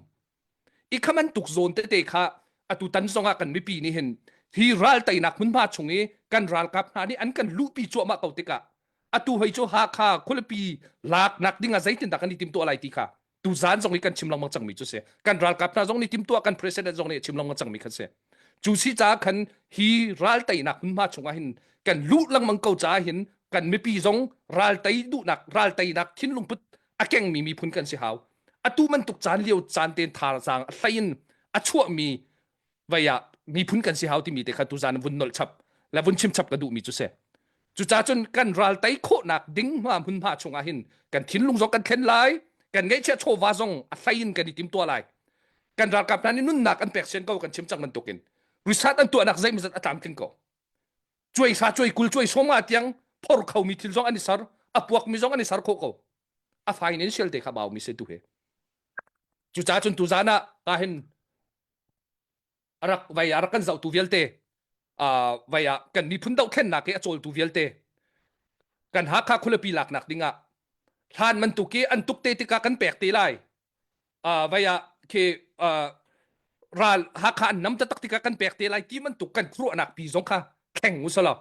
i khaman tuk zawn tete kha atu tan zong ah kan mipi nih hin hi ral teinak hmunhma chung i kan ralkap hna nih an kan luhpi cuahmah ko tikah atu hei cu Hakha khualipi laknak ding ah zeitindah kan i timtuah lai ti kha tuzan zong i kan chim lengmang cangmi cu si kan ralkap hna zong nih timtuah kan president zong nih chim lengmang cangmi khan si cu si caah khan hi ral teinak hmunhma chungah hin kan luh lengmang ko caah hin kan mipi zong ral tei duhnak ral teinak thinlung put a kengmi miphun kan si hau atu bantuk caan lio caan ten thazaang a hlei in a chuahmi vei ah miphun kan si hau timi te kha tuzan vun nolh chap le vun chim chap ka duhmi cu si cucaah cun kan ral tei khawhnak ding hma hmunhma chungah hin kan thinlung zong kan thlen lai kan ngeihchiah chawva zong a hlei in kan i timtuah lai kan ralkap hna nih nunnak an pek sian ko kan chim cang bantukin research an tuahnak zeimawzat a tlamtling ko cuai sa cuai kul cuai sawm nga tiang phor khomi thil zong an i ser a puakmi zong an i ser khawh ko a financial te kha baumi se tu he cucaah cun tuzan ah ka hin a rak vai a rak kan zohtu vialte uh, vai ah kan miphun dohthlennak i a cawltu vialte kan Hakha khualipi laknak dingah hlan bantuk i an tuk te tikah kan pek te lai uh, vai ah khi uh, ral Hakha an nam taktak tikah kan pek te lai ti bantuk kan khuaruahnak pi zong kha thleng usalaw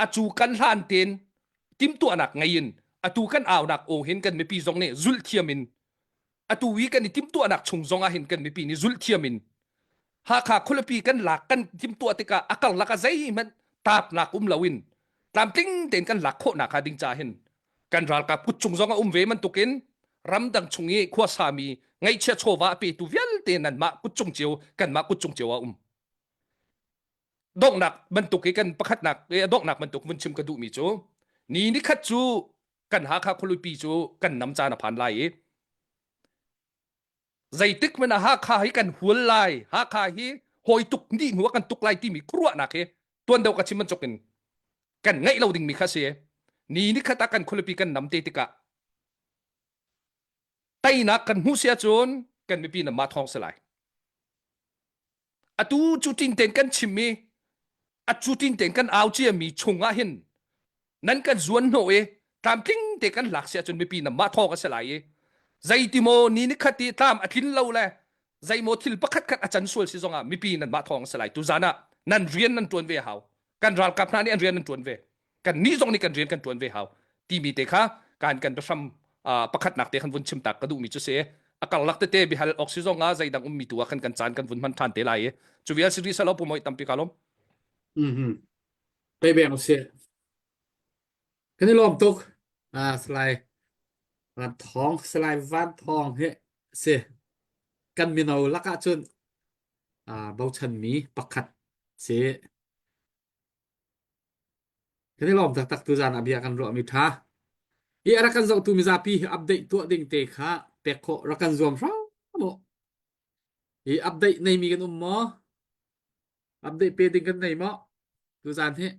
atu kan hlan ten timtuahnak ngei in atu kan aunak aw hin kan mipi zong nih zulh thiam in atu i kan i timhtuahnak chung zong ah hin kan mipi nih zulh thiam in. Hakha khualipi kan lak kan timtuah tikah a karlak ah zeihmanh taapnak um loin tlamtling tein kan lak khawhnak hnga ding ca hin kan ralkap kut cung zong a um ve bantukin ramdang chung i khuasami ngaihchia chawva a petu vialte nanmah kut cung cio kanmah kut cung cio ah um. Donghnak bantuk i kan pakhatnak i a donghnak bantuk vun chim ka duhmi cu ni nikhat cu kan Hakha khualipi cu kan nam caan a phan lai i zeitik hmanh ah Hakha hi kan hual lai Hakha hi hawi tuk nih hnu ah kan tuk lai timi khuaruahnak hi tuan deuh ka chim bantuk in kan ngeih lo dingmi kha si ni ni khat ah kan khualipi kan nam te tikah teinak kan hmuh si ahcun kan mipi na mah thawng si lai atu cu tin ten kan chim i atu tin ten kan au cia mi chung ah hin nan kan zuan hnawh i tlamtling te kan lak si ahcun mipi nan mah thawng a si lai i zeiti maw ni ni khat i tlam a tlin lo le zeimaw thil pakhat khat a can sual si zongah mipi nan mah thawng a si lai tu zan ah nan rian nan tuan ve hau kan ralkap hna nih an rian an tuan ve kan nih zong nih kan rian kan tuan ve hau timi te kha kan kan biahram pakhatnak te khan vun chim tak ka duhmi cu si a karlak tete bihal awk si zong ah zeidang ummi tu ah khan kan caan kan vun hman than te lai i cu vial si rih salo pumoi tampi ka lom mhm pe beng si kan i lawm tuk ah salai van thong salai van thong he si kan mino lakah cun ah bochanmi pakhat si Kan i lawm taktak tuzaan ah bia kan ruahmi ṭha. Hi a rak kan zohtu mizapi hi update tuah ding te kha pek khawh rak kan zuam hram mu. Hi update neimi kan um maw? Update pe ding kan nei maw? Tuzaan hi.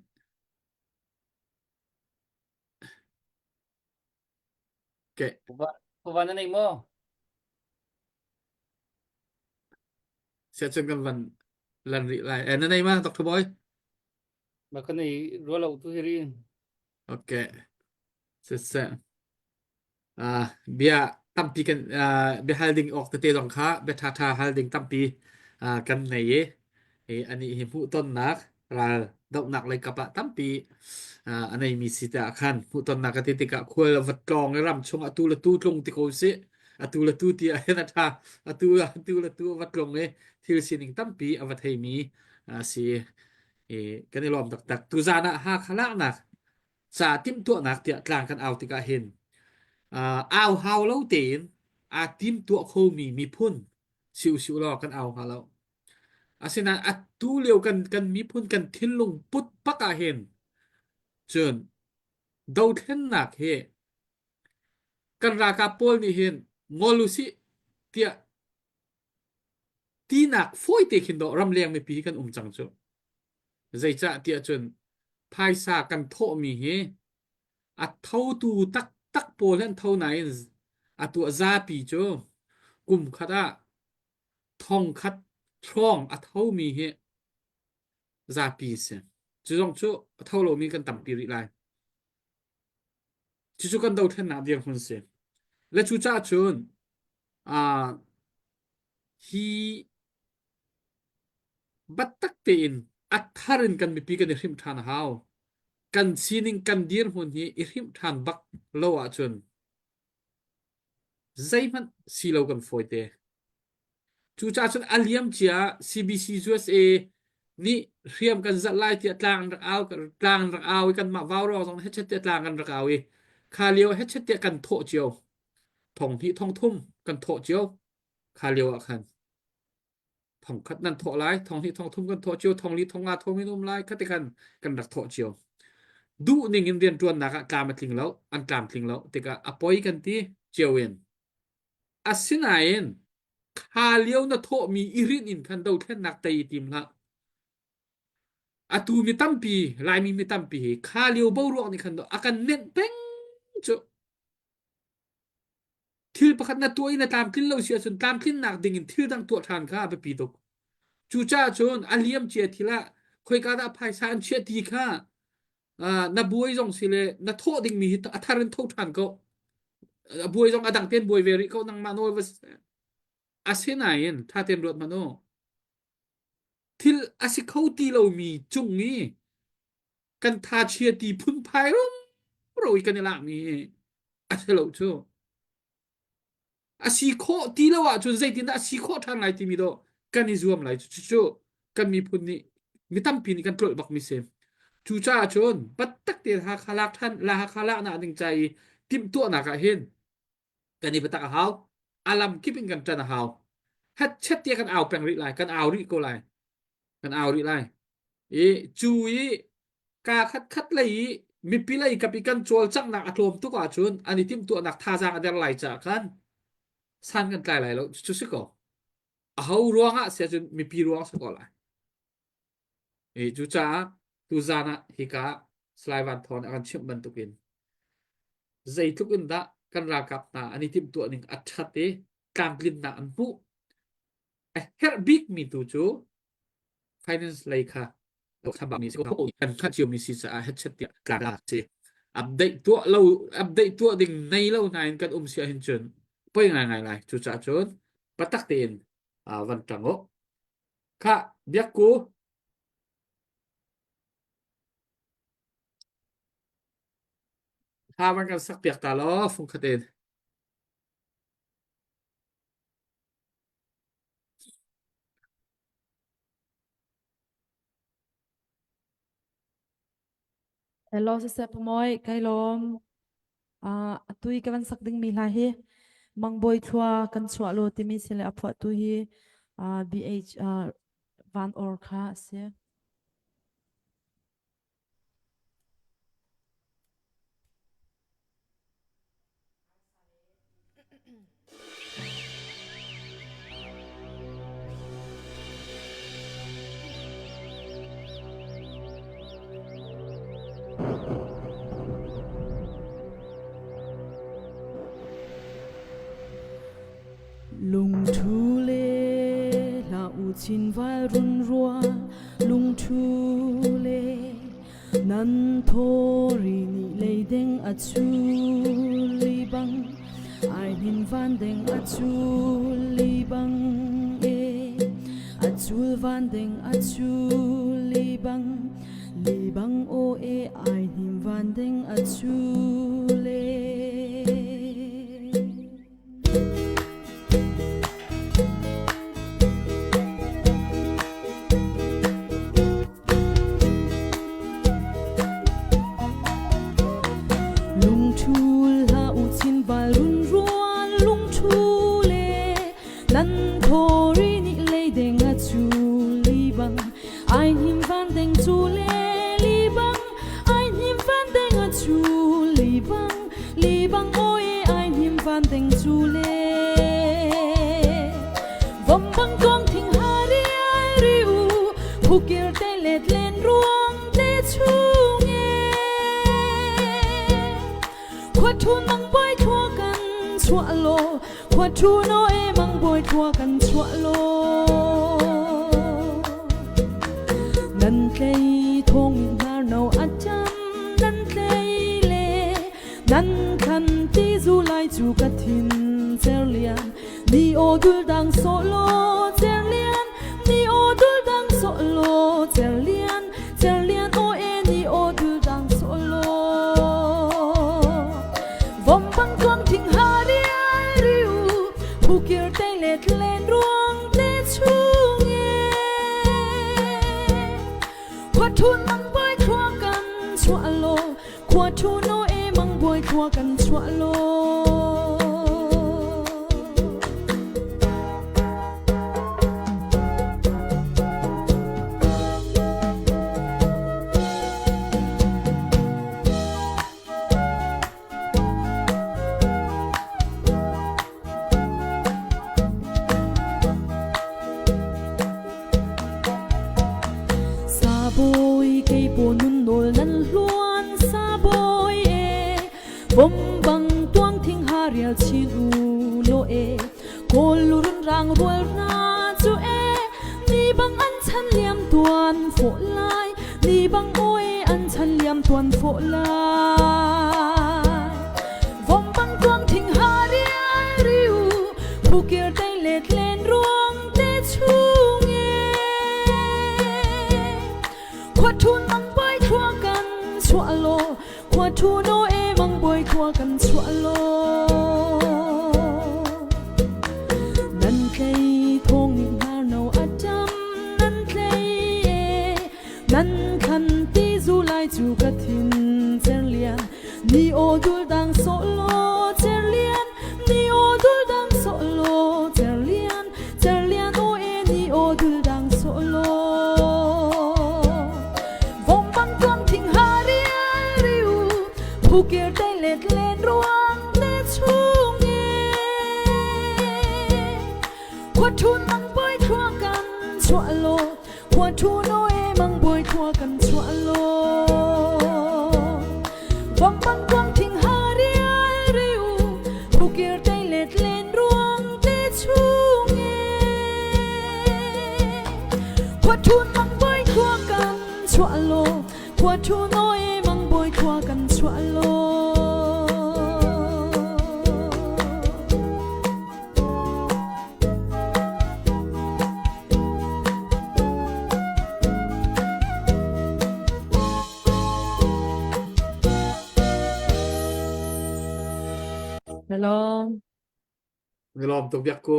Okay. Puva na nei maw? Siah cun kan van lan rih lai. Eh, na nei ma, Dr. Boy? Ma kan nei rua lo tu hi ri. Okay. Siseh. Uh, bia tampi kan uh, bia hal ding awk tete zong kha bia ṭhaṭha hal ding tampi uh, kan nei i i anih hi hmuhtonnak ral dohnak lei kap ah tampi uh, a neimi si te ah khan hmuhtonnak ka ti tikah khual a va tlawng i ram chung atu le tu tlung ti ko sih atu le tu ti ah hin a ṭha atu atu le tu a va tlung i thil sining tampi a va theimi a si i kan i lawm taktak tuzaan ah Hakha laknak ca timhtuahnak tiah tlang kan au tikah hin uh, au hau lo tein aa timtuah khomi miphun si usih law kan au hnga lo. Asinain atu lio kan kan miphun kan thinlung put pak ah hin cun dothlennak hi kan ralkap pawl nih hin ngol usih tiah tinak fawi te khin dawh ramleng mipi kan um cang cu. Zeicah tiah cun phaisa kan thawhmi hi a thotu taktak pawl hi an tho nain a tuah zapi cu kum khat ah thong khat hrawng a thomi hi zapi a si. Cu zong cu a tho lomi kan tampi rih lai. Cucu kan dothlennak dirhmun si. Le cucaah cun uh, hi Biatak tein a thar in kan mipi kan i hrimh ṭhan a hau. Kan sining kan dirhmun hi i hrimh ṭhan bak lo ahcun zeihmanh si lo kan fawi te. Cucaah cun a liamcia CBC USA nih hriam kan zalh lai tiah tlang an rak au tlang an rak au i kanmah vaurawng zong hechet tiah tlang an rak au i kha lio hechet tiah kan thawh cio. Thong hnih thong thum kan thawh cio kha lio ah khan. Thong khat nan thawh lai, thong hnih thong thum kan thawh cio, thong li thong nga thong in um lai, khati khan kan rak thawh cio. Duh ning in rianṭuannak ah tlam a tling lo, an tlam tling lo tikah a poi kan ti cio in. Asinain kha lio na thawhmi i rinh in khan dothlennak tei i tim hlah. Atu mi tampi, Laimi mi tampi hi kha lio boruak nih khan a kan nenh peng cu. Thil pakhat na tuah i na tlamtlin lo si ahcun tlamtlinnak ding in thil dang tuah ṭhan kha a biapi tuk. Cucaah cun a liam cia thil ah khoika dah phaisa an chiah ti kha uh, na buai zong si le na thawh dingmi hi a thar in tho ṭhan ko. A buai zong a dang tein buai ve rih ko nangmah nawl va si. Asinain ṭha tein ruat hmanh u. Thil a si kho ti lomi cung i kan tha chia ti phunphai rumro i kan i lakmi hi a si lo cu. A si khawh ti lo ahcun zeitindah a si khawh ṭhan lai timi dawh kan i zuam lai. Cucu kan miphun nih mi tampi nih kan tlolh bakmi si. Cucaah cun biatak tein Hakha lak ṭhan la Hakha laknak ding ca i timhtuahnak ah hin kan i biatak a hau. A lam kip in kan ṭan a hau. Hetchet tiah kan au peng rih lai, kan au rih ko lai. Kan au rih lai. I cu i kaa khatkhat lei i mipi lei kap i kan cawlcanghnak a tlawm tuk ahcun an i timhtuahnak thazaang a der lai caah khan san kan tlai lai lo. Cu si ko. Aho ruangah si ahcun mipi ruang si ko lai. I cucaah tuzaan ah hika Salai Van Thawng nih a kan chimh bantukin zeitluk in dah kan ralkap hna an i timhtuah ning a ṭhat i tlamtlinnak an hmuh a herh bikmi tu cu finance lei kha kan hngalh ciomi si caah hetchet tiah tlak si. Update tuah lo update tuah ding nei lo nain kan um si ahhin cun poi ngaingai lai. Cucaah cun patak tein van ṭang u. Khah biakku hla van kan sak piak ta law fungkhat in. Hello siseh Pamoy, kai lawm. Uh, atu i ka van sak dingmi hla hi Mangbawi thlua kan chuah lo timi si le a phuahtu hi uh, BH uh, Van Or kha a si. Lungthu le hla u chin val run rual lungthu le Nan thawri nih leideng a cul i bang, ai hnin vandeng a cul i bang e. A cul vandeng a cul i bang, li bang aw e, ai hnin vandeng a cul e. Lungṭhul hlah u chinval runrual lungṭhul e nan thawri nih leideng a cul i bang ai hnim vandeng cul e li bang ai hnim vandeng a cul li bang li bang aw e ai hnim vandeng cul e vom bang tuang thing hari ai ri u Phukir te let len ruang te chung e Khua thu mang boi thua kan chuah lo Khua thu no e mang boi thua kan chuah lo Nan tlei thong hnar no a cham nan tlei le Nan khan ti zu lai chu ka thin cer lian Ni aw dul dang so lo cer lian Ni aw dul dang so lo cer lian cer lian aw e ni aw dul dang so lo Vom bang tuang thing ha rial riu Phukir te let len ruang te chung e Khua thun mang boi thua kan chuah lo Khua thu no e mang boi thua kan chuah lo Sabawi kei paw nun nawl nan hluan sabawi e Vom bang tuang thing ha rial chin u lo e Kawl lurun rang rual na chu e Ni bang an chan liam tuan fo lai Ni bang oi an chan liam tuan fo lai Vom bang tuang thing ha rial riu Phukir tei let len ruang te chung e Khua thun mang pai thua kan chuah lo Khua thu no e mang boi thua kan chuah lo Nan tlei thong nih hnar no a Ni aw dul dang solo cerlian ni aw dul dang solo cerlian cerlian aw e ni aw dul dang solo Vom bang tuam thing ha rial riu phukir te let len ruang te chung e Khua thun mang boi thua kan chuah lo Khua thu no e mang boi thua kan chuah lo Vong bang kuang thing ha rial riu Phukir te let len ruang te chung e Khua thun mang boi thua kan chuah lo Khua thu no e mang boi thua kan chuah lo Na lawm. Na lawm tuk biak ku.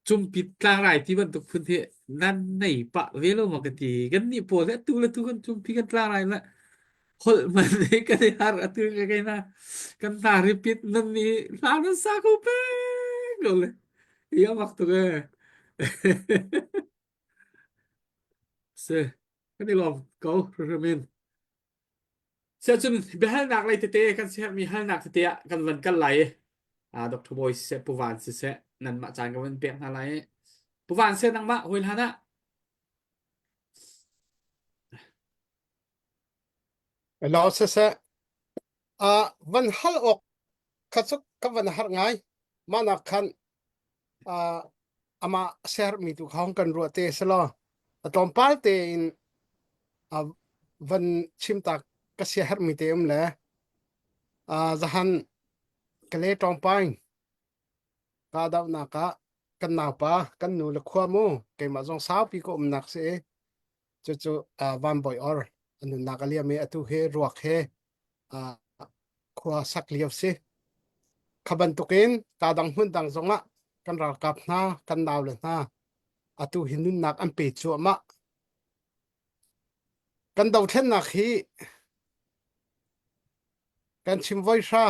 Cumpit tlangrai ti bantuk phun hi nan nei pah ve lo maw ka ti. Kan nih pawl hi atu le tu kan cumpi kan tlangrai le holh man hi kan i har atu ka kai na kan hna repeat nan nih hla nan sa ko peng ko le. Hi a mak tuk ee. Si, kan i lawm ko hrimhrim in. Siahcun biahalnak lei tete kan siherhmi halnak tete ah kan van kal lai i ah Dr. Bawi siseh Pu Van siseh nanmah caan ka van pek hna lai i Pu Van seh nangmah hawi hlan ah Lo siseh uh, van hal awk kha cu ka van har ngai mahnak khan uh, amah sermi tu kha hong kan ruah te selaw a tlawmpal tein uh, van chim ta ka sia hermi te um le uh, zahan kale tawngpaing ka dauhnak ah kan naupa kan nu le khua mu keimah zong saupi ka umnak si i cucu uh, van bawi or a nunnak a liam i atu he ruak he uh, khua sak lio si kha bantukin ka dang hmun dang zongah kan ralkap hna kan nau le hna atu hi nunnak an pe cuahmah kan dothlennak hi kan chim voi hra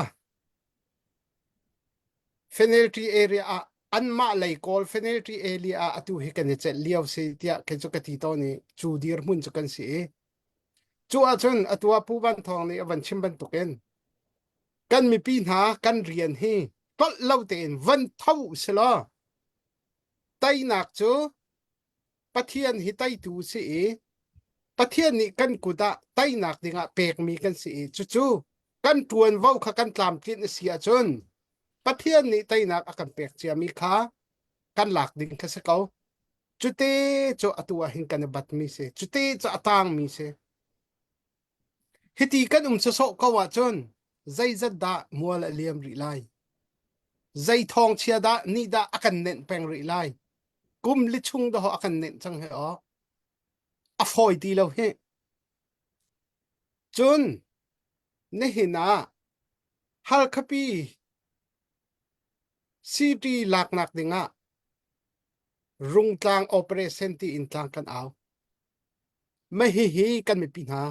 Penalty area ah anmah lei kawl penalty area ah atu hi kan i celh lio si tiah kei cu ka ti tawn i cu dirhmun cu kan si i cu ahcun atu ah Pu Van Thawng nih a van chim bantukin kan mipi hna kan rian hi tolh lo tein van tho silaw teinak cu Pathian hi teitu si i Pathian nih kan kut ah teinak dingah pekmi kan si i cucu kan ṭuanvo kha kan tlamtlinh a si ahcun Pathian nih teinak a kan pek ciami kha kan lak ding kha si ko. Cute cu atu ah hin kan i batmi si. Cute cu a tangmi si. Hiti kan um sawsawh ko ahcun zeizat dah mual a liam rih lai? Zei thawngchia dah nih dah a kan nenh peng rih lai? Kum li chung dawh a kan nenh cang he aw. A fawi ti lo hi. Cun nihin ah Halkhapi city laknak dingah Rungtlang operation tiin tlang kan au. Mah hihi kan mipi hna.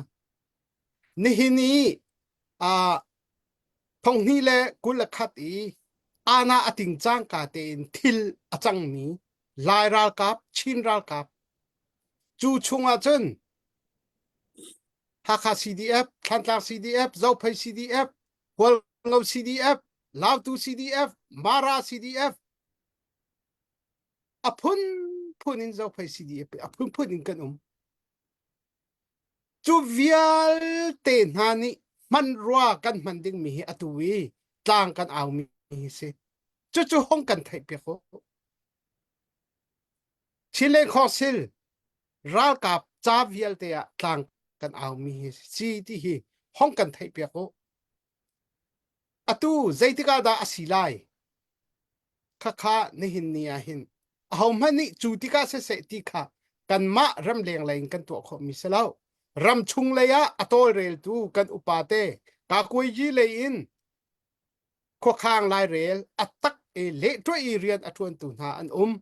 Nihin i uh, thonghnih le 21 i ana a ting cangka tein thil a cangmi Lai ralkap, Chin ralkap cu chungah cun Hakha CDF, Thantlang CDF, Zophei CDF, Hualngo CDF, Lautu CDF, Mara CDF, a phunphun in Zophei CDF a phunphun in kan um. Cu vialte hna nih hmanrua kan hman dingmi hi atu i tlang kan aumi hi si. Cucu hong kan theih piak u. Chile Council ralkap ca vialte ah tlang kan aumi hi si ti hi hong kan theih piak u. Atu zeitik ah dah a si lai? Khakha nihin ni ah hin ahohmanh nih cu tikah siseh ti kha kanmah ramleng lei in kan tuah khawhmi si lo. Ramchung lei ah a tawlreltu kan upate kakuaiji lei in khuakhang lairel a tak i lehtuah i rian a ṭuantu hna an um.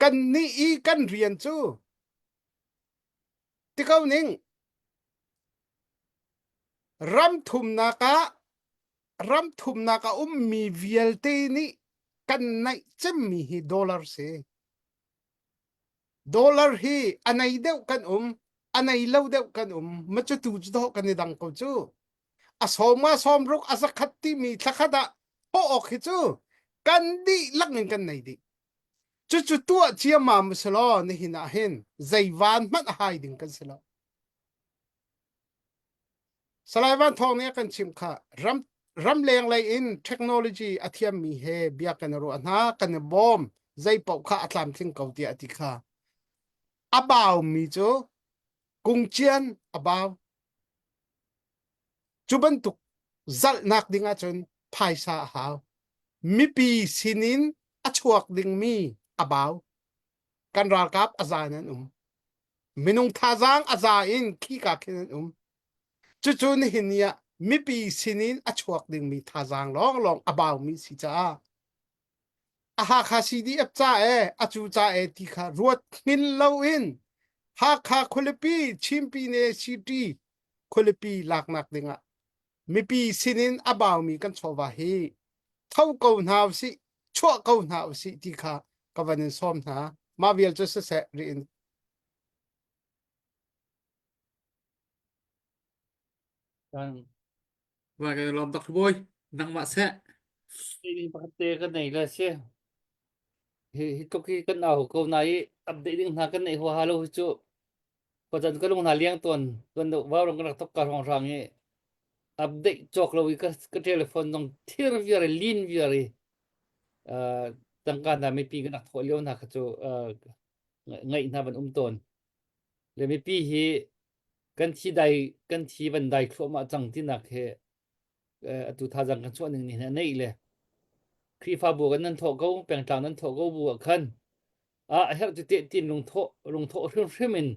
Kannih i kan rian cu ti ko ning. Ram thumnak ah ram thumnak a ummi vialte nih kan naih cemmi hi dollar si. Dollar hi a nei deuh kan um, a nei lo deuh kan um. Ma cu tu cu dawh kan i dang ko cu. A sawm a sawm ruk a zakhat timi thlakhat ah thawh awk hi cu kan dihlak in kan nei dih. Cucu tuah ciammam si law nihin ah hin zei van hmanh a hai ding kan si lo. Salai Van Thawng nih a kan chimh kha ram ramleng lei in technology a thiammi he bia kan i ruah hna kan i bawm zei paoh kha a tlamtling ko tiah a ti kha. A baumi cu kungcian a bau. Cu bantuk zalhnak ding ahcun phaisa a hau. Mipi sinin a chuak dingmi a bau. Kan ralkap a za in an um. Minung thazaang a za in khika khin an um. Cucu nihin ni ah mipi sinin a chuak dingmi thazaang lawnglawng a baumi si caah a Hakha CDF ca e a cu ca e ti kha ruat hngin loin Hakha khualipi Chimpine City khualipi laknak dingah mipi sinin a baumi kan chawva hi tho ko hna usih chuah ko hna usih ti kha ka van in sawm hna mah vial cu siseh riin Wa kan lawm Dr. Bawi nangmah seh. Pakhat te ka nei le si. Hi hi tluk hi kan au ko na i update ding hna kan nei huaha lo hi cu Khuacan ka lung hna liang tawn tuan deuh vaurawng kan rak thok ka hrawnghrang i update cawk lo i ka ka telephone zong thir viar i lin viar i uh, tangka hna mipi kan rak thawh lio hna kha cu uh, ngaih hna van um tawn. Le mipi hi kan thi dai kan thi van dai thluahmah cang tinak he atu thazang kan chuah ning nih a neih le Khrihfabu kan nan thawh ko pengtlang nan thawh ko bu ah khan a herh cu te tin lungthawh lungthawh hrimhrim in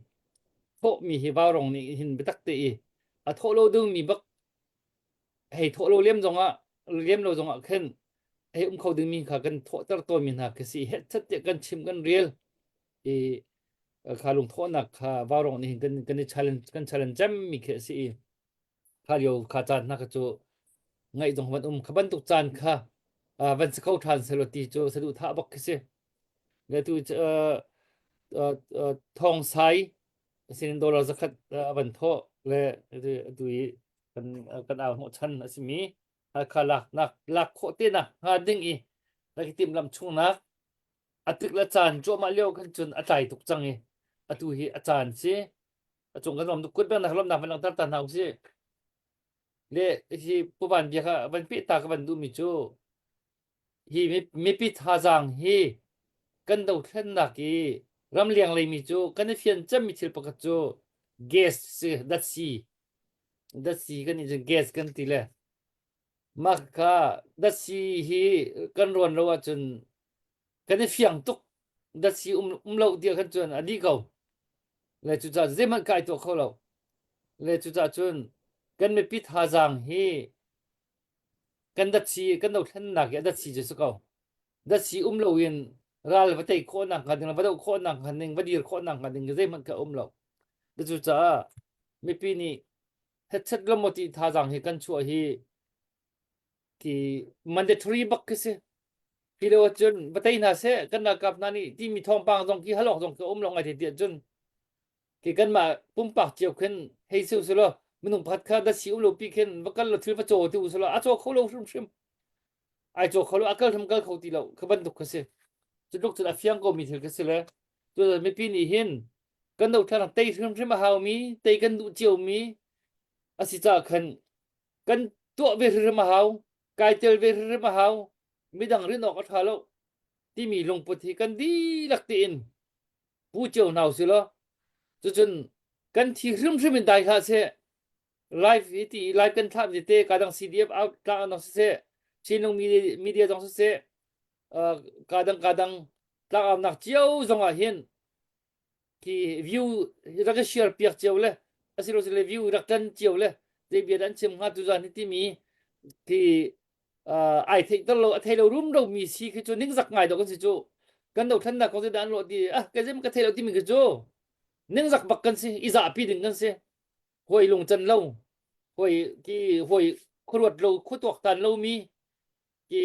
thawh mi hi vaurong nih hin biatak te i a thawh lo ding mi bak hei thawh lo lem zong ah lem lo zong ah khin hei um kho ding mi kha kan thawhter tawn mi hna khi si het chat te kan chim kan rel i kha lungthawhnak kha vaurong nih hin kan kan i challenge kan challenge cem mi khi a si i kha lio kha caan hna kha cu ngaih zong van um kha bantuk caan kha uh, van si kho ṭhan selaw ti cu saduhthah bak khi si le tu uh, uh, uh, thong sai sinin dollar zakhat uh, van thawh le tu i kan kan au hnawh chan a simi kha lak nak lak khawh te nak hnga ding i rak i tim lam chungnak a tik le caan cuahmah lio khan cun a tlai tuk cang i atu hi a caan si a cung kan lawm tuk kut nak lawmnak van langhter ta hna usih le hi puvan bia kha van peh ta ka van duhmi cu hi mipi thazaang hi kan dothlennak i ramleng leimi cu kan i fian cemmi thil pakhat cu gas si datsi datsi kan i gas kan ti le mah kha datsi hi kan ruan lo ahcun kan i fiang tuk datsi um um lo tiah khan cun a dih ko le cucaah zeihmanh kai tuah kho lo le cucaah cun kan mipi thazaang hi kan datsi kan dothlennak hi a datsi cu si ko datsi um lo in ral va tei khawhnak hnga ding va doh khawhnak hnga ding va dir khawhnak hnga ding zeihmanh ka um lo cucaah mipi nih hetchet lo ti thazaang hi kan chuah hi ki mandatory bak khi si Hi lio ahcun va tei hna seh kan ralkap hna nih timi thawngpang zong khi halawk zong khi um lo ngai te ti ahcun khi kanmah pumpak cio khin hei si usulaw minung pakhat kha dasi um lo pi khin va kal lo thil va caw ti usulaw a caw kho lo hrimhrim ai caw kho lo a kal hrim kal kho ti lo kha bantuk kha si cu tluk cun a fiang ko mi thil kha si le cu mipi nih hin kan dothlang tei hrimhrim a hau mi tei kan duh cio mi a si caah khan kan tuah ve hrimhrim a hau kai tel ve hrimhrim a hau midang rin awk a ṭha lo timi lungput hi kan dihlak tein pu cio hna usih law cucun kan thi hrimhrim in dai hlah seh live hi ti live kan thlah mi te ka dang CDF out tlang an siseh Chinlung media, media zong siseh uh, ka dang ka dang tlang nak cio zong ah hin khi view rak i share piak cio le asilo le view rak tan cio le zei bia an chim hnga tu zan hi timi khi ai theih ter lo a thei lo rum ro mi si khi cu ningzak ngai do kan si cu kan do thlan nak kong dan lo ti ah ka zem ka thei lo timi khi cu ningzak bak kan si i zahpi ding kan si hoi lung can lo. Hoi ki hoi khuaruat lo khuatuak tan lomi ki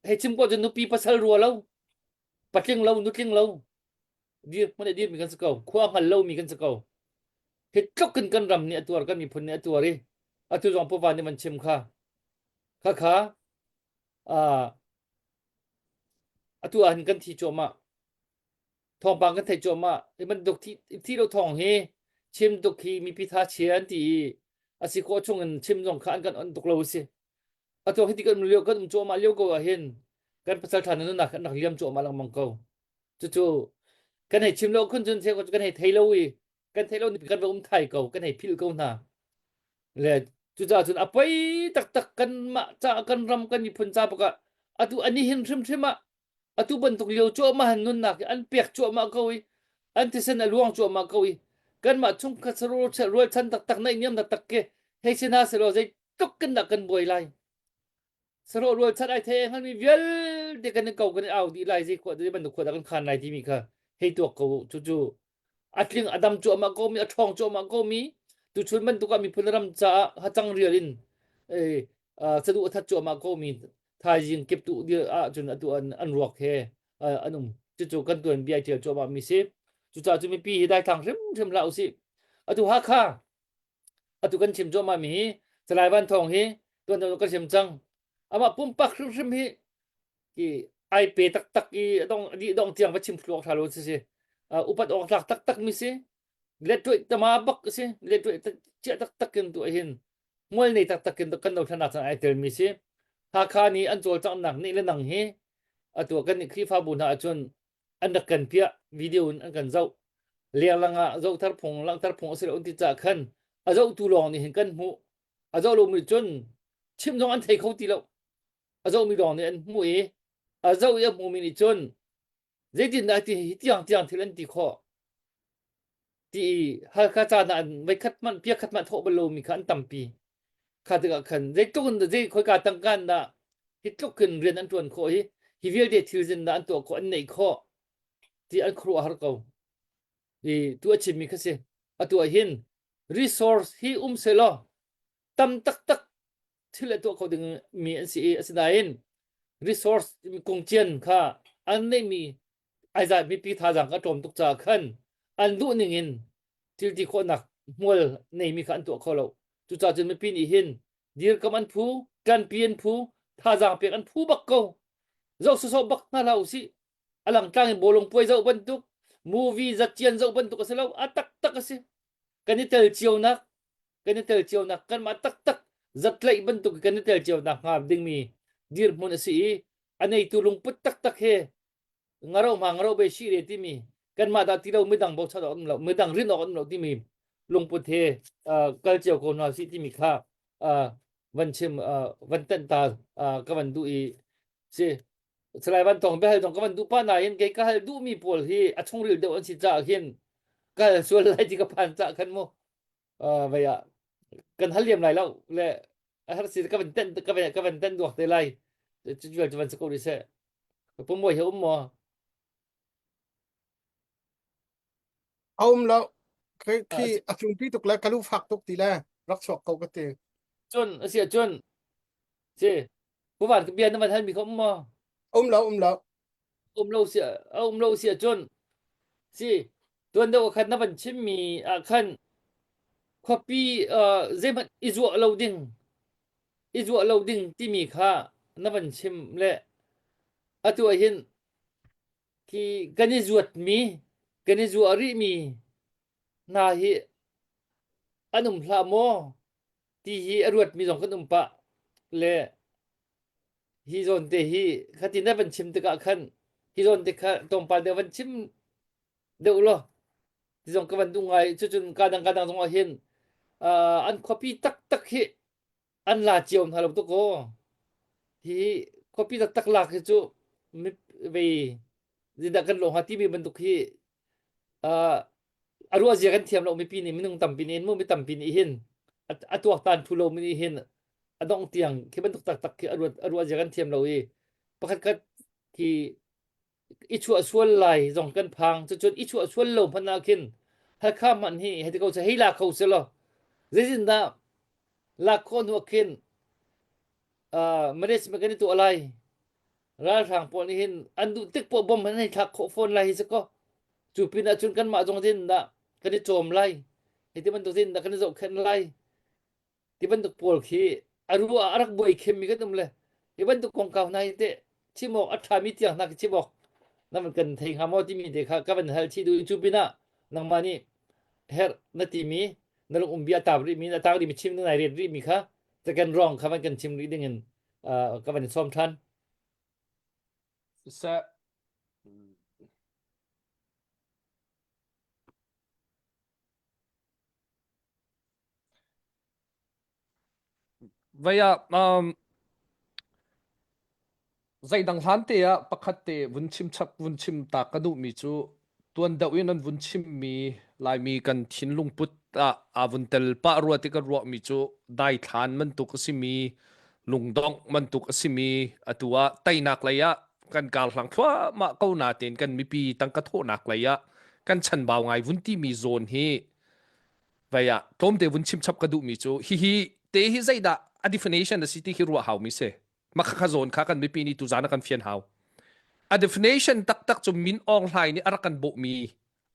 hei chim ko cun nupi pasal rua lo patling lo nutling lo dir hmun a dirmi kan si ko khua hngal lomi kan si ko hi tluk in kan ram nih a tuar kan miphun nih a tuar i atu zong puva nih van chim kha kha kha atu ah hin kan thi cuahmah thawngpang kan theih cuahmah hi bantuk thi thi lo thawng hi chim tuk hi mipi tha chia an ti i a si khawh chung in chim zong kha an kan on tuk lo a si atu hi ti kan um lio kan um cuahmah lio ko ah hin kan pasal ṭha nunnak kan rak liam cuahmah lengmang ko cucu kan hei chim lo khun cun kan hei thei lo i kan thei lo kan va um thai ko kan hei philh ko hna le cucaah cun a poi taktak kan mah ca kan ram kan miphun ca bak ah atu ani hin hrimhrim ah atu bantuk lio cuahmah han nunnak hi an pek cuahmah ko i an thisen a luang cuahmah ko i kanmah chungkhat rualchan taktak naihniam taktak ke hei si hna selaw zeitluk kan dah kan buai lai sarawh rualchan ai thei hngalmi vialte kan i ko kan i au dih lai zei khua zei bantuk khua dah kan khan lai timi kha hei tuak ko cucu a tling a dam cuahmah ko mi a ṭhawng cuahmah ko mi tuchun bantuk ah miphun ram caah hacang rial in eh saduh a that cuahmah ko mi thaizing kip tu dir ahcun atu an an ruak he an um cucu kan tuan bia ṭial cuahmah mi si cucaah cu mipi hi daithlang hrimhrim hlah usih atu Hakha atu kan chim cuahmah mi hi Salai Van Thawng hi tuan kan chim cang amah pumpak hrimhrim hi ki ai pe taktak i dong di dong tiang va chim thluak thla lo si si upat awk tlak taktak mi si let tuai tama bak si let tuai chia taktak in tu hin mual nei taktak in kan no thana chan ai tel mi si Hakha ni an cawlcanghnak nih le nang hi atu kan nih Khrihfabu hna ahcun an rak kan piah video in an kan zoh lenglang ah zohthar phung langhter phung a si lo ti ca khan a zohtu lawng nih hin kan hmuh a zoh lomi cun chim zong an thei kho ti lo a zohmi lawng nih an hmuh i a zoh i a hmumi nih cun zeitindah ti hi tiang tiang thil an ti khawh ti i Halkha caan ah an voikhat hmanh piakhat hmanh thawh bal lomi kha an tampi kha tikah khan zeitluk in zei khoika tangkaan dah hi tluk in rian an ṭuan khawh hi hi vialte thil zin dah an tuah khawh an neih khawh ti an khuaruah har ko i tu a chimmi kha si atu ah hin resource hi um selaw tam taktak thil a tuah kho ding mi an si i asinain resource kungcian kha an neihmi aizat mipi thazaang ka tlawm tuk caah khan an duh ning in thil ti khawhnak hmual neimi kha an tuah kho lo cucaah cun mipi nih hin dirkam an phu ṭanpi an phu thazaang pek an phu bak ko zoh sawsawh bak hna hlah usih a langtlang in bawlung puai zoh bantuk movie zatcian zoh bantuk a si lo a taktak a si kan i tel cionak kan i tel cionak kanmah taktak zatlaih bantuk kan i tel cionak hnga dingmi dirhmun a si i a neitu lungput taktak he ngaro ma ngaro be shi re timi kanmah dah ti lo midang bochan awk um lo midang rin awk um lo timi lungput he kal cio ko hna si timi kha van chim van tenh ta ka van duh i si Salai Van Tawng biahal zong ka van duh pah nain kei ka hal duhmi pawl hi a chungril deuh an si caah khin ka hal sual lai ti ka phan caah khan mu vei ah kan hal liam lai lo le a har si ka van ten ka van ka van ten duak te lai cu cu van si ko rih seh pumoi he um maw A um lo khi khi a cungpi tuk le ka lu fak tuk ti le rak chuak ko ka ti cun a si cun si Puvan ka bia na van hal mi kha um maw um lo um lo um lo si a um lo si ahcun si tuan deuh khan na van chimmi ah khan khuapi uh, zeihmanh i zuah lo ding i zuah lo ding timi kha na van chim le atu ah hin khi kan i zuatmi kan i zuah rihmi hna hi an um hlah maw ti hi a ruatmi zong kan um pah le hi zawn te hi khati na van chim tikah khan hi zawn te kha tlawmpal deuh van chim deuh law ti zong ka van duh ngai cucun ka dang ka dang zong ah hin uh, an khuapi taktak hi an la cio hna lo tuk aw hi khuapi taktak lak hi cu vei zindah kan lawng ha timi bantuk hi uh, a ruah zia kan thiam lo mipi nih minung tampi nih mu mi tampi nih hin a tuaktan phu lo mi nih hin a dongh tiang khi bantuk taktak khi a ruat a ruah zia kan thiam lo i pakhat khat khi i chuah sual lai zong kan phang cucun i chuah sual lo hmanh ah khin Hakha hmanh hi hei ti ko seh hei la kho seh law zeitindah. Lak khawh hnu ah khin uh, management kan i tuah lai. Ralhrang pawl nih hin an duh tik poah bom an hei thlak khawh fawn lai hi si kaw. Cu pin ah cun kanmah zong zin dah kan i cawm lai. Hi ti bantuk zin dah kan i zohkhenh lai. Ti bantuk pawl khi a ruah ah a rak buai khemmi kan um le hi bantuk kongkau hna hi teh chim awk a ṭhami tiang hna khi chim awk na van kan thei hnga maw timi te kha ka van hal chih duh i cu pinah nangmah nih herh na timi na lung um bia taap rihmi na taak rihmi chim na nai ret rihmi kha second wrong kha van kan chim rih ding in ka van i sawm ṭhan. Siseh Vei ah um, zeidang hlan te ah pakhat te vun chim chap vun chim ta ka duhmi cu tuan deuh in an vun chimmi Laimi kan thinlung put ah aa vun tel pah rua ti ka ruahmi cu daithlan bantuk a simi lungdongh bantuk a simi atu ah teinak lei ah kan karhlang thluahmah ko natein kan mipi tangka thawhnak lei ah kan chanbau ngai vun timi zawn hi vei ah tlawmte vun chim chap ka duhmi cu hihi te hi zeidah a definition a si ti khi ruah haumi si makha kha zawn kha kan mipi nih tuzan a kan fian hau a definition taktak cu min Aung Hlaing nih a rak kan bawhmi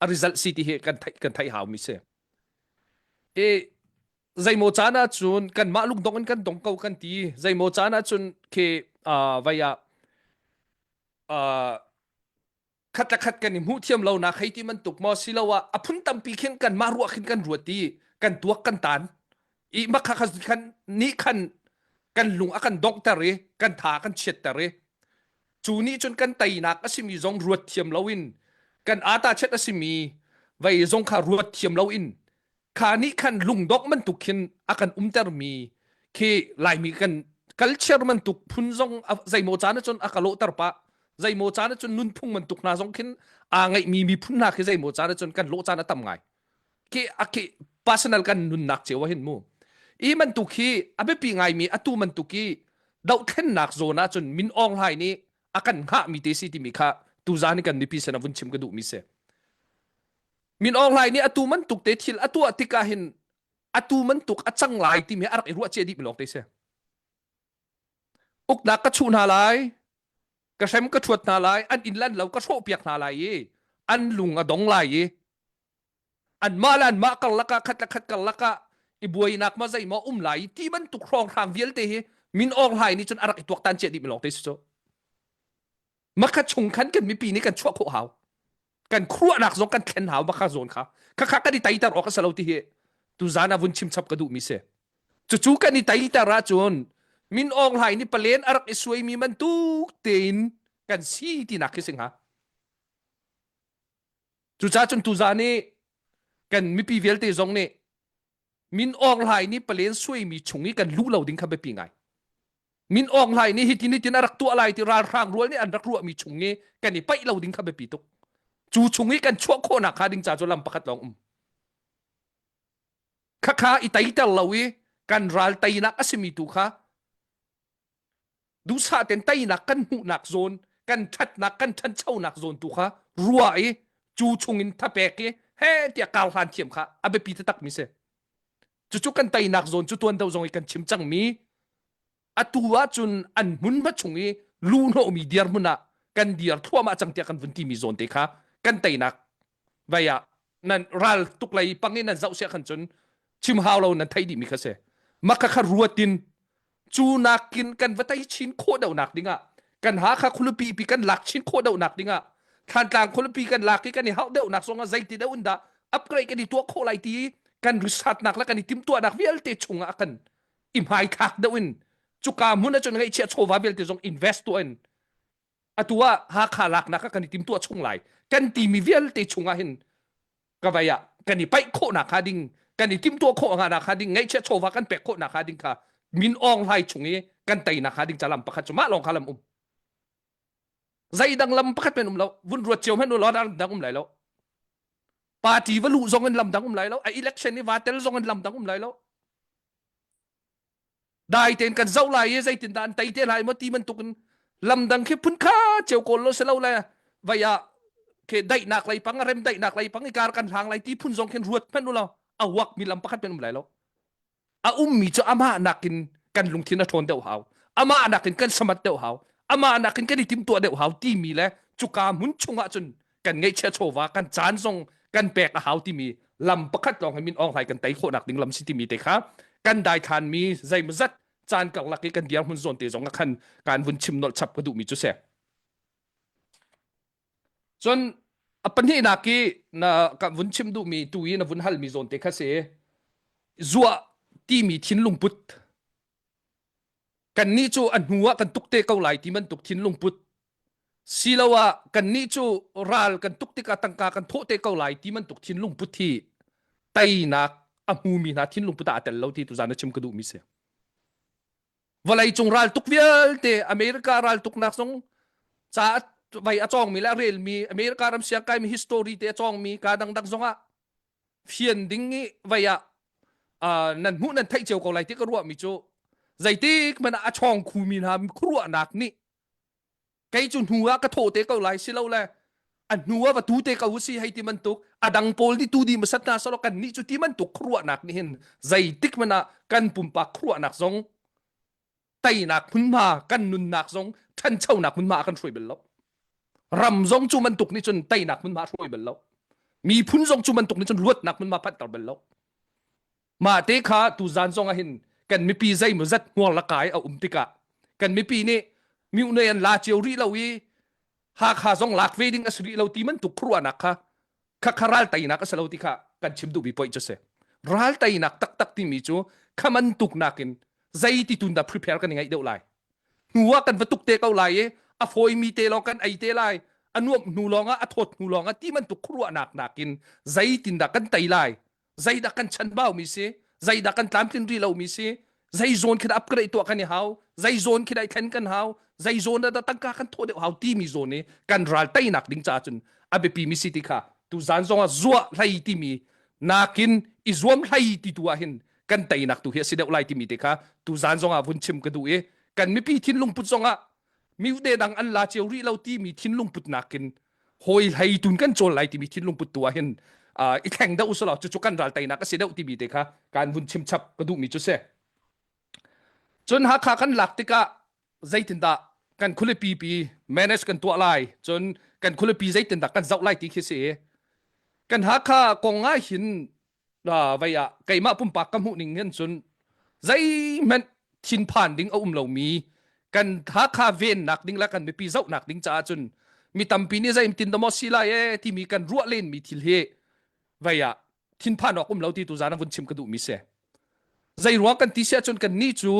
a result si ti hi kan theih kan theih haumi si e zeimaw caan ah cun kanmah lungdong in kan dong ko kan ti zeimaw caan ah cun khi vei ah khat le khat kan i hmuh thiam lo nak hei ti bantuk maw siloah a phun tampi khin kan mah ruah khin kan ruat i kan tuak kan tan i makha kha khan nih khan kan lung a kan donghter i kan tha kan chiatter i cu nih cun kan teinak a simi zong ruat thiam loin kan ata chet a simi vei zong kha ruat thiam loin kha nih khan lungdongh bantuk khin a kan umtermi khi Laimi kan culture bantuk phun zong zeimaw caan ahcun a ka lawhter pah zeimaw caan ahcun nunphung bantuk hna zong khin aa ngeihmi miphun hna khi zeimaw caan ahcun kan lawh caan a tam ngai khi a khi personal kan nunnak cio ah hin mu i bantuk hi a biapi ngaimi atu bantuk hi dohthlennak zawn ahcun Min Aung Hlaing nih a kan hngahmi te si timi kha tuzaan i kan mipi sin a vun chim ka duhmi si Min Aung Hlaing nih atu bantuk te thil a tuah tikah hin atu bantuk a cang lai timi a rak i ruah cia dih mi lawng te si. Uknak ka chuh hna lai, ka hrem ka ṭhuat hna lai, an inn le an lo ka hrawh piak hna lai i an lung a dong lai i anmah le anmah karlak ah khat le khat karlak ah i buainak ma zeimaw um lai i ti bantuk hrawnghrang vialte hi Min Aung Hlaing nih cun a rak i tuaktan cia dih mi lawng te si cu. Makha chung khan kan mipi nih kan chuah khawh hau. Kan khuaruahnak zong kan thlen hau makha zawn kha. Khakha kan i teiter awk a si lo ti hi tuzan ah vun chim chap ka duhmi si. Cucu kan i teiter ahcun Min Aung Hlaing nih palen a rak i suaimi bantuk tein kan si tinak khi si hnga. Cucaah cun tuzan i kan mipi vialte zong nih Min Aung Hlaing nih palen suaimi chung i kan luh lo ding kha biapi ngai. Min Aung Hlaing nih hitin hitin a rak tuah lai ti ralhrang rual nih an rak ruahmi chung i kan i paih lo ding kha biapi tuk. Cu chung i kan chuah khawhnak hnga ding ca cu lam pakhat lawng um. Khakha i teiter lo i kan ral teinak a simi tu kha duhsah ten teinak kan hmuhnak zawn kan ṭhatnak kan ṭhanchonak zawn tu kha ruah i cu chungin thapek i he tiah kar hlan thiam kha a biapi taktak mi si cucu kan teinak zawn cu tuan do zong i kan chim cangmi atu ahcun an hmunhma chung i luhnawhmi dirhmun ah kan dir thluahmah cang tiah kan vun timi zawn te kha kan teinak vai ah nan ral tuk lei pang in nan zoh sia khan cun chim hau lo nan theih dih mi kha si maka kha ruatin cu nakin kan va tei chin khawh deuhnak dingah kan Hakha khualipi pi kan lak chin khawh deuhnak dingah Thantlang khualipi kan lak i kan i hauh deuhnak zong ah zeiti deuh in dah upgrade kan i tuah khawh lai ti kan risatnak le kan i timhtuahnak vialte chungah kan i hmaithlak deuh in cuka hmun ahcun ngaihchiah chawva vialte zong invest tuah in atu ah Hakha laknak ah kan i timtuah chung lai kan timi vialte chungah hin ka vai ah kan i paih khawhnak hnga ding kan i timtuah khawh hnga hnga ding ngaihchiah chawva kan pek khawhnak hnga ding kha min awng hlai chung i kan teinak hnga ding ca lam pakhat cu mah lawng kha lam um zeidang lam pakhat men um lo vun ruat cio men u law dang um lai lo party va luh zong in lam dang um lai lo a election i va tel zong in lam dang um lai lo dai tein kan zoh lai i zeitindah an tei te lai maw ti bantuk in lamdang khi phun kha ceu kawl lo si lo le vai ah ke daihnak lei pang rem daihnak lei pang i kar kan hlang lai ti phun zong khin ruat hmanh u law a wak mi lam pakhat men um lai lo. A ummi cu amah nakin kan lungthin a ṭhawn deuh hau. Amah nakin kan samat deuh hau. Amah nakin kan i timtuah deuh hau timi le cuka hmun chungah cun kan ngeihchiah chawva kan caan zong kan pek a hau timi lam pakhat lawng hi Min Aung Hlaing kan tei khawhnak ding lam si timi te kha kan daithlan mi zeimawzat caan karlak i kan dirhmun zawn te zong ah khan kan vun chim nolh chap ka duhmi cu si. Cun a pahnihnak i na ka vun chim duhmi tu i na vun halmi zawn te kha si zuah timi thinlung put kannih cu a hnu ah kan tuk te ko lai ti bantuk thinlung put siloah kannih cu ral kan tuk tikah tangka kan thawh te ko lai ti bantuk thinlung put hi teinak a hmumi hna thinlung put ah a tel lo ti tuzan na chim ka duhmi si. Vawleicung raltuk vialte America raltuknak zong ca vai a cawngmi le a relmi America ram siangkaimi history te a cawngmi ka dangdang zongah fian ding i vai ah nan hmuh nan theih cio ko lai ti ka ruahmi cu zeitik hmanh ah a chawng khumi hna khuaruahnak nih kei cu hnu ah ka thawh te ko lai si lo le a hnu ah va tu te ko si hei ti bantuk a dang pawl nih tu di masat hna selaw kan nih cu ti bantuk khuaruahnak nih hin zeitik hmanh ah kan pumpak khuaruahnak zong teinak hmunhma kan nunnak zong ṭhanchonak hmunhma a kan hruai bal lo ram zong cu bantuk nih cun teinak hmunhma a hruai bal lo miphun zong cu bantuk nih cun luatnak hmunhma phanhter bal lo Mah te kha tuzan zong ah hin kan mipi zeimawzat hmuar la kai a um tikah kan mipi nih mihne an la cio rih lo i Hakha zong lak ve ding a si rih lo ti bantuk khuaruahnak kha kha kha ral teinak a si lo ti kha kan chim duhmi point cu si. Ral teinak taktak timi cu kha bantuk nakin zei ti tun dah prepare kan i ngaih deuh lai. Hnu ah kan va tuk te ko lai i a fawimi te lawng kan ei te lai a nuamh hnu lawng ah a thawt hnu lawng ah ti bantuk khuaruahnak nakin zeitin dah kan tei lai zeidah kan chanbau mi si zeidah kan tlamtlin rih lo mi si zei zawn khi dah upgrade tuah kan i hau zei zawn khi dah i thlen kan hau zei zawn dah tangka kan thawh deuh hau timi zawn i kan ral teinak ding caah cun a biapi mi si ti kha tu zan zong ah zuah hlei timi nakin i zuam hlei ti tu ah hin kan teinak tu hi a si deuh lai timi te kha tu zan zong ah vun chim ka duh i kan mipi thinlung put zong ah miude dang an la cio rih lo timi thinlung put nakin hawi hlei tun kan cawl lai timi thinlung put tu ah hin i thleng deuh usulaw cucu kan ral teinak a si deuh timi te kha kan vun chim chap ka duhmi cu si cun Hakha kan lak tikah zeitindah kan khualipi pi manage kan tuah lai cun kan khualipi zeitindah kan zoh lai ti khi si kan Hakha kong ah hin vei ah keimah pumpak ka hmuh ning hin cun zeihmanh thinphan ding a um lomi kan Hakha vennak ding le kan mipi zohnak ding caah cun mi tampi nih zeitin dah maw si lai e timi kan ruah lenmi thil hi vei ah thinphan awk um lo ti tu zan vun chim ka duhmi si. Zei ruang kan ti si ahcun kan nih cu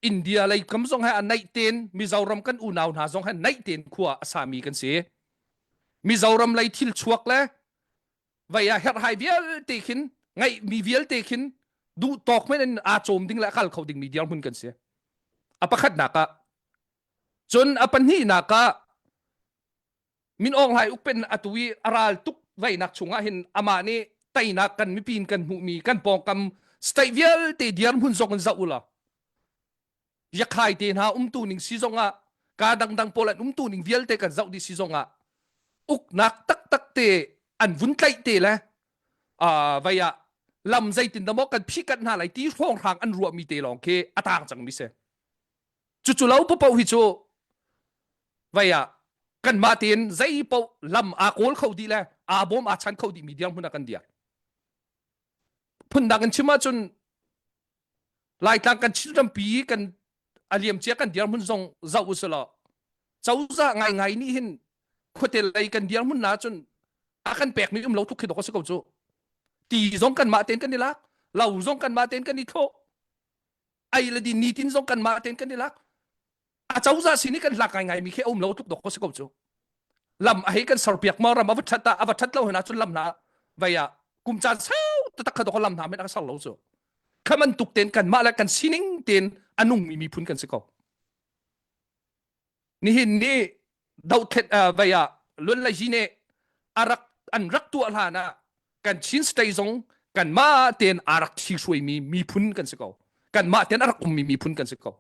India lei kam zong he a naih ten Mizoram kan unau hna zong he naih ten khua a sami kan si. Mizoram lei thil chuak le vei ah herhhai vialte khin ngeihmi vialte khin duh tawk men in aa cawm ding le a kal kho dingmi dirhmun kan si. A pakhatnak ah cun a pahnihnak ah Min Aung Hlaing ukpen atu i a ral tuk veinak chungah hin amah nih teinak kan mipi in kan hmuhmi kan pawngkam state vialte dirhmun zong in zoh u law Yakhai te hna umtu ning si zongah ka dangdang pawl an umtu ning vialte kan zoh dih si zongah uknak taktak te an vun tlaih te le uh, vei ah lam zeitin dah maw kan phihkanh hna lai ti hrawnghrang an ruahmi te lawng khi a tang cangmi si. Cucu lo paoh hi cu vei ah kanmah tein zei paoh lam aa kawl kho dih le aa bawm aa chan kho dihmi dirhmun ah kan dir. Phundang in chim ahcun Laitlang kan Chin rampi kan a liamcia kan dirhmun zong zoh u law cozah ngaingai nih hin khuate lei kan dirhmun na cun a kan pekmi um lo tluk khi dok a si ko cu. Ti zong kanmah tein kan i lak, lo zong kanmah tein kan i thlawh, ei le din nitin zong kanmah tein kan i lak. A cozah sin i kan hlak ngaingai mi khi a um lo tluk dok a si ko cu. Lam a hei kan serpiak ma ram a va that a va that lo hna cun lam hna vei ah kum caan sau taktak kha dok lam hna men a ser lo cu. Kha bantuk tein kanmah le kan sining tein a nungmi miphun kan si ko. Nihin ni dothlet vei ah Luan le Hi nih a rak an rak tuah hlan ah kan Chin state zong kanmah tein aa rak ṭhihruaimi miphun kan si ko. Kanmah tein a rak ummi miphun kan si ko.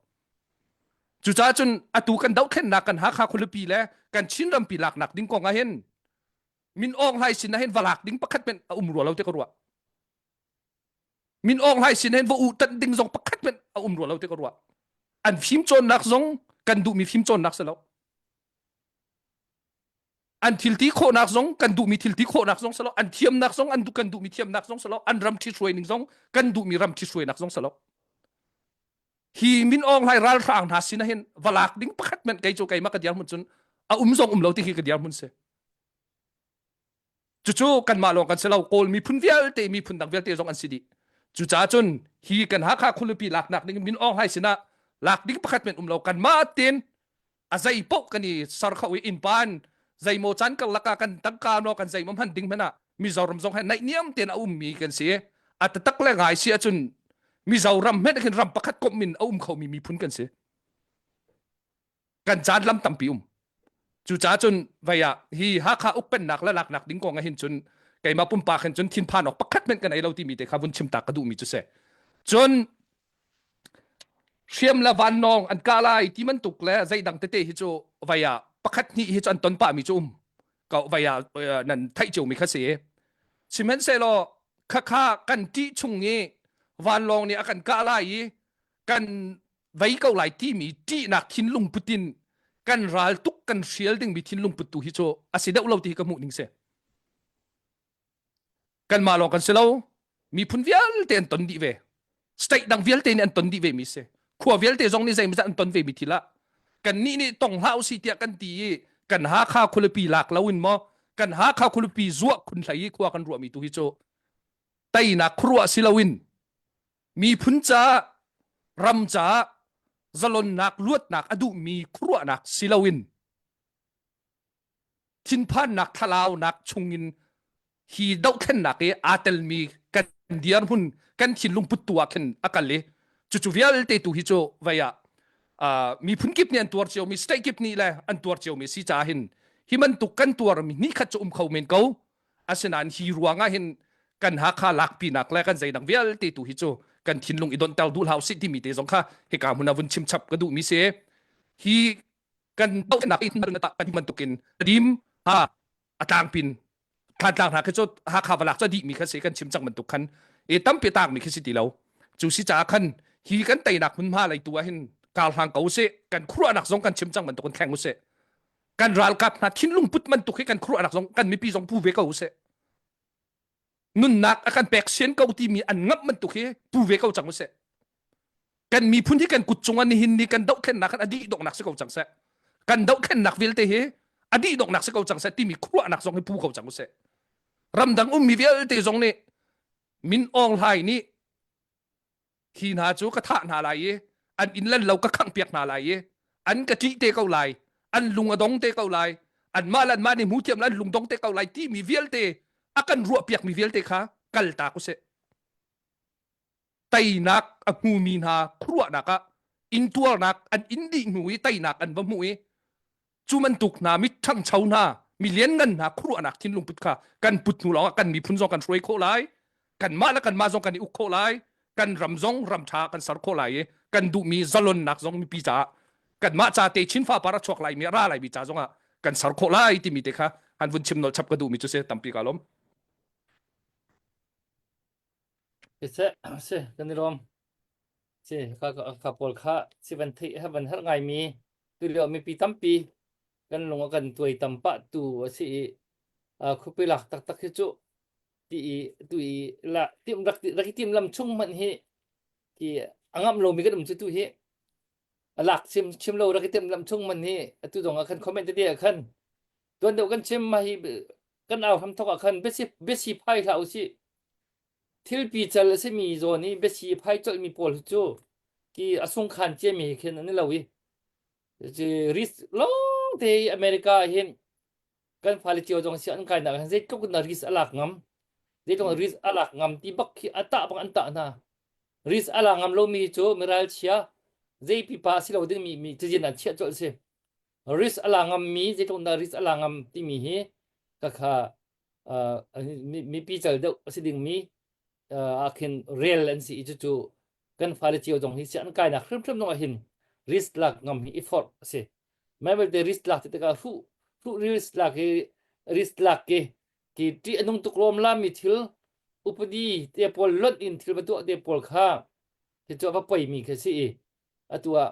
Cucaah cun atu kan dohthlennak kan Hakha khualipi le kan Chin rampi laknak ding kong ah hin Min Aung Hlaing sin ah hin va lak ding pakhat hmanh a um rua lo ti ka ruah. Min Aung Hlaing sin hin va u tanh ding zong pakhat hmanh a um rua lo ti ka ruah. An fimcawnnak zong kan duhmi fimcawnnak si lo. An thilti khawhnak zong kan duhmi thilti khawhnak zong si lo. An thiamnak zong an kan duhmi thiamnak zong si lo. An ram ṭhithruai ning zong kan duhmi ram ṭhithruainak zong si lo. Hi Min Aung Hlaing ralhrang hna sin ah hin va lak ding pakhat hmanh kei cu keimah ka dirhmun cun a um zong um lo ti khi ka dirhmun si. Cucu kanmah lawng kan si lo, Kawl miphun vialte, miphun dang vialte zong an si dih. Cucaah cun hi kan Hakha khualipi laknak ding Min Aung Hlaing sinah lak ding pakhat men um lo kanmah tein a zei paoh kan i ser kho i innpa in zeimaw caan karlak ah kan tangka no kan zeimaw hman ding hmanh ah Mizoram zong he naihniam tein a ummi kan si. A taktak le ngai si ahcun Mizoram hmanh khin ram pakhat komh in a um khomi miphun kan si. Kan caan lam tampi um. Cucaah cun vei ah hi Hakha ukpennak le laknak ding kong ah hin cun keimah pumpak hin cun thinphan awk pakhat hmanh ka nei lo timi te kha vun chim ta ka duhmi cu si. Cun hriam le vannawng an kah lai ti bantuk le zeidang tete hi cu vei ah pakhat hnih hi cu an ton pahmi cu um ko vei ah nan theih ciomi kha si. Sihmanhsehlaw khakha kan ṭih chung i vanlawng nih a kan kah lai i kan vei ko lai timi ṭihnak thinlung putin kan ral tuk kan hrial dingmi thinlung put tu hi cu a si deuh lo ti hi ka hmuh ning si. Kanmah lawng kan si lo miphun vialte an ton dih ve. State dang vialte nih an ton dih ve mi si. Khua vialte zong nih zeimawzat an ton ve mi thil ah kan nih nih tong hlah usih tiah kan ti i kan Hakha khualipi lak lo in maw kan Hakha khualipi zuah khun hlei i khua kan ruah mi tu hi cu teinak khuaruah si loin miphun caah ram caah zalonnak luatnak a duhmi khuaruahnak si loin thinphannak thlalaunak chungin hi dohthlennak i aa telmi kan dirhmun kan thinlung puttu ah khin a kal i cucu vialte tu hi cu vei ah miphun kip nih an tuar ciomi state kip nih le an tuar ciomi si caah hin hi bantuk kan tuarmi ni khat cu um kho men ko Asinain hi ruangah hin kan Hakha lakpinak le kan zeidang vialte tu hi cu kan thinlung i donhter duh hlah usih timi te zong kha hika hmun ah vun chim chap ka duhmi si. Hi kan dohnak in kan bantukin dim ha a tlangpin Thantlang hna khi cu Hakha valak cu a dihmi kha si kan chim cang bantuk khan e tampi taakmi khi si ti lo. Cu si caah khan hi kan teinak hmunhma lei tu ah hin karhlang ko usih kan khuaruahnak zong kan chim cang bantuk in thleng usih. Kan ralkap hna thinlung put bantuk hi kan khuaruahnak zong kan mipi zong pu ve ko usih. Nunnak a kan pek sian ko timi an ngamh bantuk hi pu ve ko cang usih. Kan miphun hi kan kut cungah nihin ni kan dohthlennak kan a dih donghnak si ko cang seh. Kan dohthlennak vialte hi a dih donghnak si ko cang seh timi khuaruahnak zong hi pu ko cang usih. Ramdang ummi vialte zong nih Min Aung Hlaing nih Hi hna cu ka thah hna lai i an inn le lo ka khanghpiak hna lai i an ka ṭih te ko lai, an lung a dong te ko lai, anmah le anmah nih hmu thiam le an lung dong te ko lai timi vialte a kan ruahpiakmi vialte kha kaltak usih. Teinak a hmumi hna khuaruahnak ah intuarnak an in dih hnu i teinak an va hmuh i cu bantuk hna mi ṭhangcho hna mi lianngan hna khuaruahnak thinlung put kha kan put hnu lawngah kan miphun zong kan hruai khawh lai kanmah le kanmah zong kan i uk khawh lai kan ram zong ram ṭha kan ser khawh lai i kan duhmi zalonnak zong mipi caah kanmah ca te chin fa par a chuak lai mi a ra lai mi ca zongah kan ser khawh lai timi te kha han vun chim nolh chap ka duhmi cu si tampi ka lawm Siseh, si, kan i lawm. Si, ka, ka pawl kha si van theih ha van herh ngaimi tulio mipi tampi kan lung a kan tuai tam pah tu a si i khuapi lak taktak hi cu ti i tu i la tim rak rak i tim lam chung hmanh hi ki a ngam lomi kan um cu tu hi a lak chim chim lo rak i tim lam chung hmanh hi atu zong ah khan comment te ah khan tuan deuh kan chim ma hi kan au hram thok ah khan biasi biasi phai hlah usih Thil pical a simi zawn i biasi a phai colhmi pawl hi cu ki a sungkhan ciami he khin an i lo i risk lawngte i America ah hin kan fale cio zong si an kainak hin zeitluk in risk a lak ngam zeitluk in risk a lak ngam ti bak khi a tah bak an tah hna risk a lak ngam lomi cu miral chia zei pipa a si lo dingmi mi cazin an chiah colh si risk a la ngammi zeitluk in dah risk a la ngam timi hi ka kha mipi cal deuh a si dingmi ah khin rel an si i cucu kan fale cio zong hi si an kainak hrimhrim zong ah hin risk lak ngam hi i forh a si. Mai belte risk lak ti tikah hruh hruh risk lak hi risk lak ki ki ṭih a nung tuk rawm lami thil. upadi te pawl lonh in thil va tuah te pawl kha hi cu a va poimi khi si i atu ah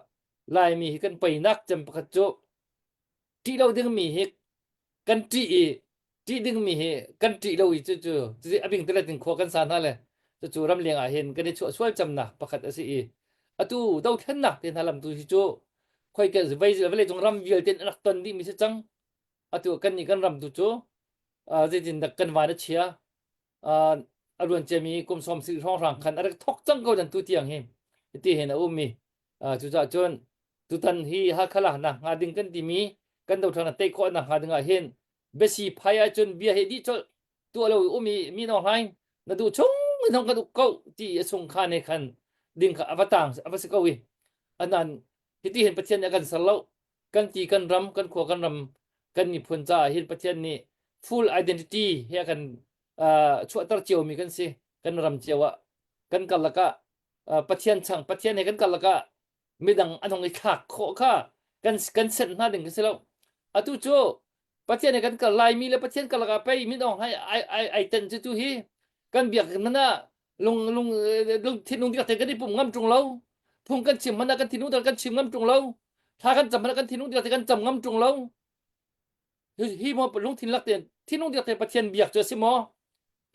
Laimi hi kan poinak cem pakhat cu ṭih lo dingmi hi kan ṭih i ṭih dingmi hi kan ṭih lo i cucu cucu a bing telet in khua kan sa hna le cucu ramleng ah hin kan i chuah sual camnak pakhat a si i atu dothlennak te hna lam tu hi cu khoi ke vei vawlei cung ram vialte in rak ton dih mi si cang atu kan nih kan ram tu cu zeitin dak kan van a chia a ruan ciami kum som si hrawnghrang khan a rak thok cang ko dan tu tiang hi ti hin a um mi cucaah cun tutan hi Hakha nak hnga ding kan timi kan dothlang tei khawh nak hnga ding ah hin biasi phai ahcun bia he dih colh tuah lo um i mi nong hlaing na duh chung in hong kan uk ko ti a chung kha ne khan ding kha ava tang ava si ko i anan hiti hin Pathian nih a kan ser lo kan ti kan ram kan khua kan ram kan miphun caah hin Pathian nih full identity he a kan chuahter cio mi kan si kan ram cio ah kan karlak ah Pathian chang Pathian he kan karlak ah midang an hong i thlak khawh kha kan kan senh hna ding kan si lo atu cu Pathian he kan kal Laimi le Pathian karlak ah pei min ong hai ai ai ai ten cu tu hi kan biak hmanh ah lung lung lung thinlung diak te kan i pum ngam ṭung lo phung kan chim hmanh ah kan thinlung kan chim ngam ṭung lo thla kan cam hmanh ah kan thinlung diak te kan cam ngam ṭung lo hi maw lungthin lak tein thinlung diak te Pathian biak cu a si maw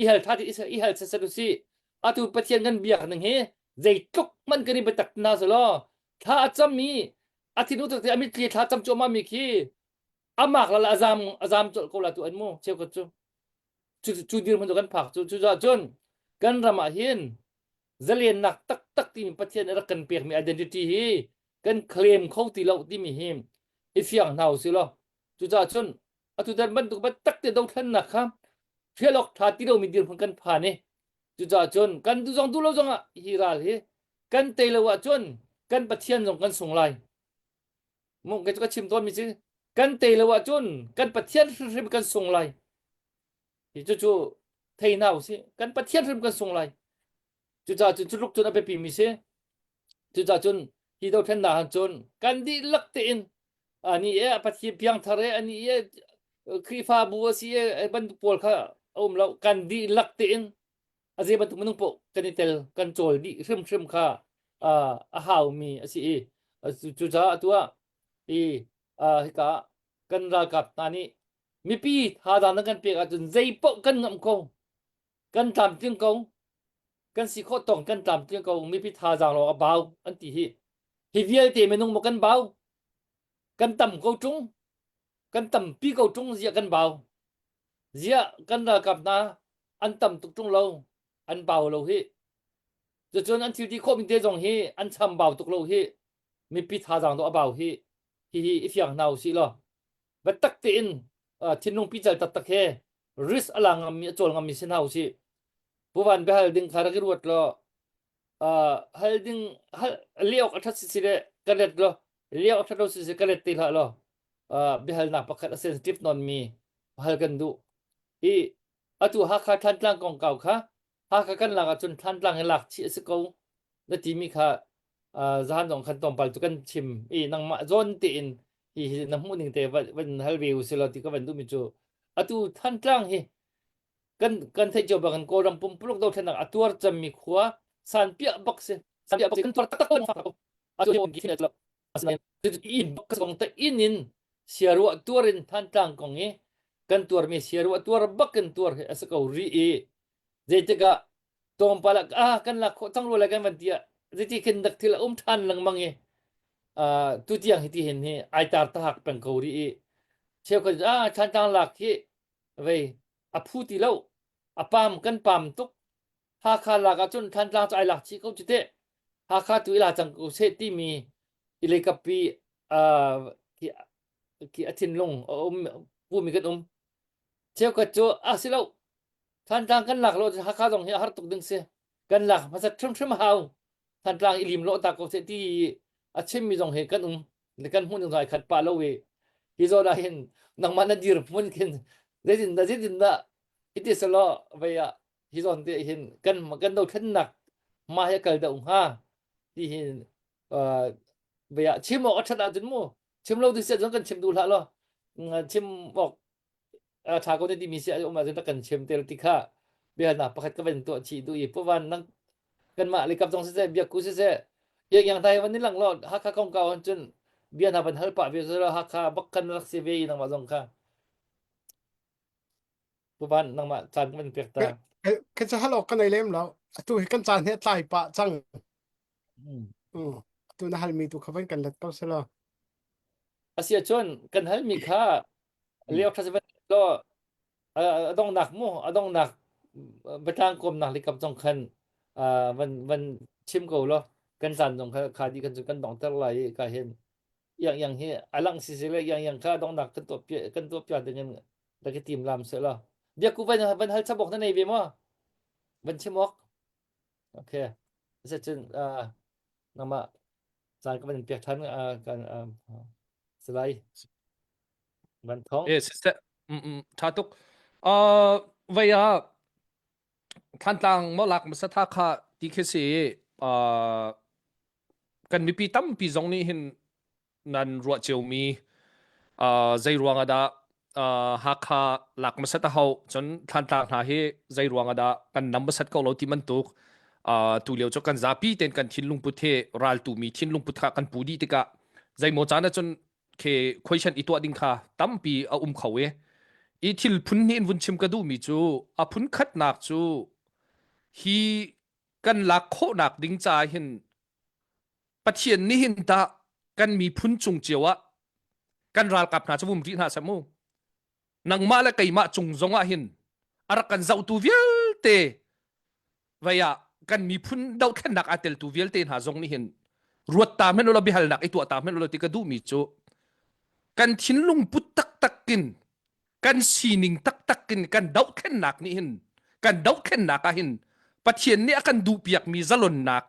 i hal tha ti i hal sasat u si atu Pathian kan biak ning hi zeitluk hmanh kan i biatak na selaw thla a cam mi a thinlung tak te a mitthli thla cam cuahmah mi khi amak la azam azam colh ko la tu an mu cheukhat cu cu cu dirhmun cu kan phak cu cucaah cun kan ram ah hin zalennak taktak timi Pathian rak kan pekmi identity hi kan claim kho ti lo timi hi i fiang hna usih law cucaah cun atu tan bantuk taktak te dothlennak kha hrial awk ṭha ti lomi dirhmun kan phan i cucaah cun kan duh zong duh lo zongah hi ral hi kan tei lo ahcun kan Pathian zong kan sung lai mu kei cu ka chim tawnmi cu kan tei lo ahcun kan Pathian hrimhrim kan sung lai hi cucu thei hna usih kan Pathian hrim kan sung lai cucaah cun culuk cun a biapi mi si cucaah cun hi dothlennak han cun kan dihlak tein ani e Pathian piangthar e ani e Khrihfabu a si e bantuk pawl kha a um lo kan dihlak tein a zei bantuk minung paoh kan i tel kan cawl dih hrimhrim kha a haumi a si i cucaah atu ah i hika kan ralkap hna nih mipi thazaang nan kan pek ahcun zei paoh kan ngamh ko kan tlamtling ko kan si khawh tawk kan tlamtling ko mipi thazaang lawng a bau an ti hi hi vialte minung maw kan bau kan tam ko ṭung kan tampi ko ṭung ziah kan bau ziah kan ralkap hna an tam tuk ṭung lo an bau lo hi cucun an thil ti khawh mi te zong hi an cham bau tuk lo hi mipi thazaang dawh a bau hi hi hi i fiang hna usih law biatak tein thinlung pical taktak he risk a la ngammi a cawl ngammi si hna usih puvan biahal ding kha rak i ruat law hal ding hal leh awk a ṭhat si si le ka let law leh awk a ṭhat lo si si ka let te hlah law biahalnak pakhat a sensitive nawn mi hal kan duh i atu Hakha Thantlang kongkau kha Hakha kan lak ahcun Thantlang hi lak chih a si ko na timi kha zahan zong khan tlawmpal cu kan chim i nangmah zawn tein hi hi na hmuh ning te van hal ve u silo ti ka van duhmi cu atu Thantlang hi kan kan theih cio bangin Kawlram pumpuluk dothlennak a tuar cemmi khua sanpiah bak si sanpiah bak kan tuar taktak ko atu hi lo asinain inn bak kong te inn in siaruah tuar in Thantlang kong i kan tuarmi siaruah tuar bak in tuar hi a si ko ri i zeitikah tlawmpal ah ah kan lak khawh cang rua lai kan van ti ah zeiti khin dak thil a um ṭhan lengmang i uh, tu tiang hi ti hin hi ai tar tahak peng ko ri i cheukhat ah Thantlang lak hi vei a phu ti lo a pam kan pam tuk Hakha lak ahcun Thantlang cu ai lak chih ko cu teh Hakha tu i la cang ko seh timi i leikappi uh, khi, khi a thinlung a um pumi kan um cheukhat cu a si lo Thantlang kan lak lo Hakha zong hi a har tuk ding si kan lak hmasat hrimhrim hau Thantlang i lim lo ta ko seh ti a chimmi zong hi kan um kan hmuh ning zong ai khat pah lo i hi zawn ah hin nangmah na dir hmun khin zeitin dah zeitin dah hiti selaw vei ah hi zawn te hin kan kan dothlennak ma hi kal deuh hnga ti hin vei ah chim awk a ṭhat ahcun mu chim lo ti si ahcun kan chim duh hlah law chim awk ṭha ko ne timi si um ahcun kan chim te ti kha. Biahalnak pakhat ka van tuah chih duh i Pu Van nang kanmah le kap zong siseh biakku siseh yang yang tai van ni lang lo Hakha kongkau han cun bia hna van hal pah ve selaw Hakha bak kan rak si ve i nangmah zong kha Pu Van nangmah caan ka van pek ta. Ka ca hal awk ka nei lem lo. Atu hi kan caan hi a tlai pah cang. Mm. Atu na halmi tu kha van kan let ko selaw. Asia cun kan halmi kha leo tha van lo a donghnak mu a donghnak biatlang kawmnak likap zong khan van van chim ko law kan caan zong kha kha di kan cu kan donghter lai i ka hin yang yang hi alang si si le yang yang kha donghnak kan tuah kan tuah piak ding in rak i tim lam se la biaku van van hal chabok na nei ve maw van chim ok okay se cun nangmah caan ka van pek than kan salai Van thong. Eh, siseh. Mm, mm, tha tuk. Uh, vei ah Thantlang mo lak masa tha kha ti khi si uh, kan mipi tampi zong nih hin nan ruah ciomi uh, zei ruang ah dah uh, Hakha lak masat a hau cun Thantlang hna hi zei ruang ah dah kan nam masat ko lo ti bantuk uh, tu lio cu kan zapi ten kan thinlung put he raltu mi thinlung put kha kan pu dih tikah zeimaw caan ah cun khi question i tuah ding kha tampi a um kho i i thil phun hnih in vun chim ka duhmi cu a phun khatnak cu hi kan lak khawhnak ding ca hin Pathian nih hin tah kan miphun cung cio ah kan ralkap hna cu vum rih hna seh mu nangmah le keimah cung zong ah hin a rak kan zohtu vialte vei ah kan miphun dohthlennak aa teltu vialte hna zong nih hin ruat ta hmanh ulaw biahalnak i tuah ta hmanh ulaw ti ka duhmi cu kan thinlung put taktak in kan sining taktak in kan dohthlennak nih hin kan dohthlennak ah hin Pathian nih a kan duhpiakmi zalonnak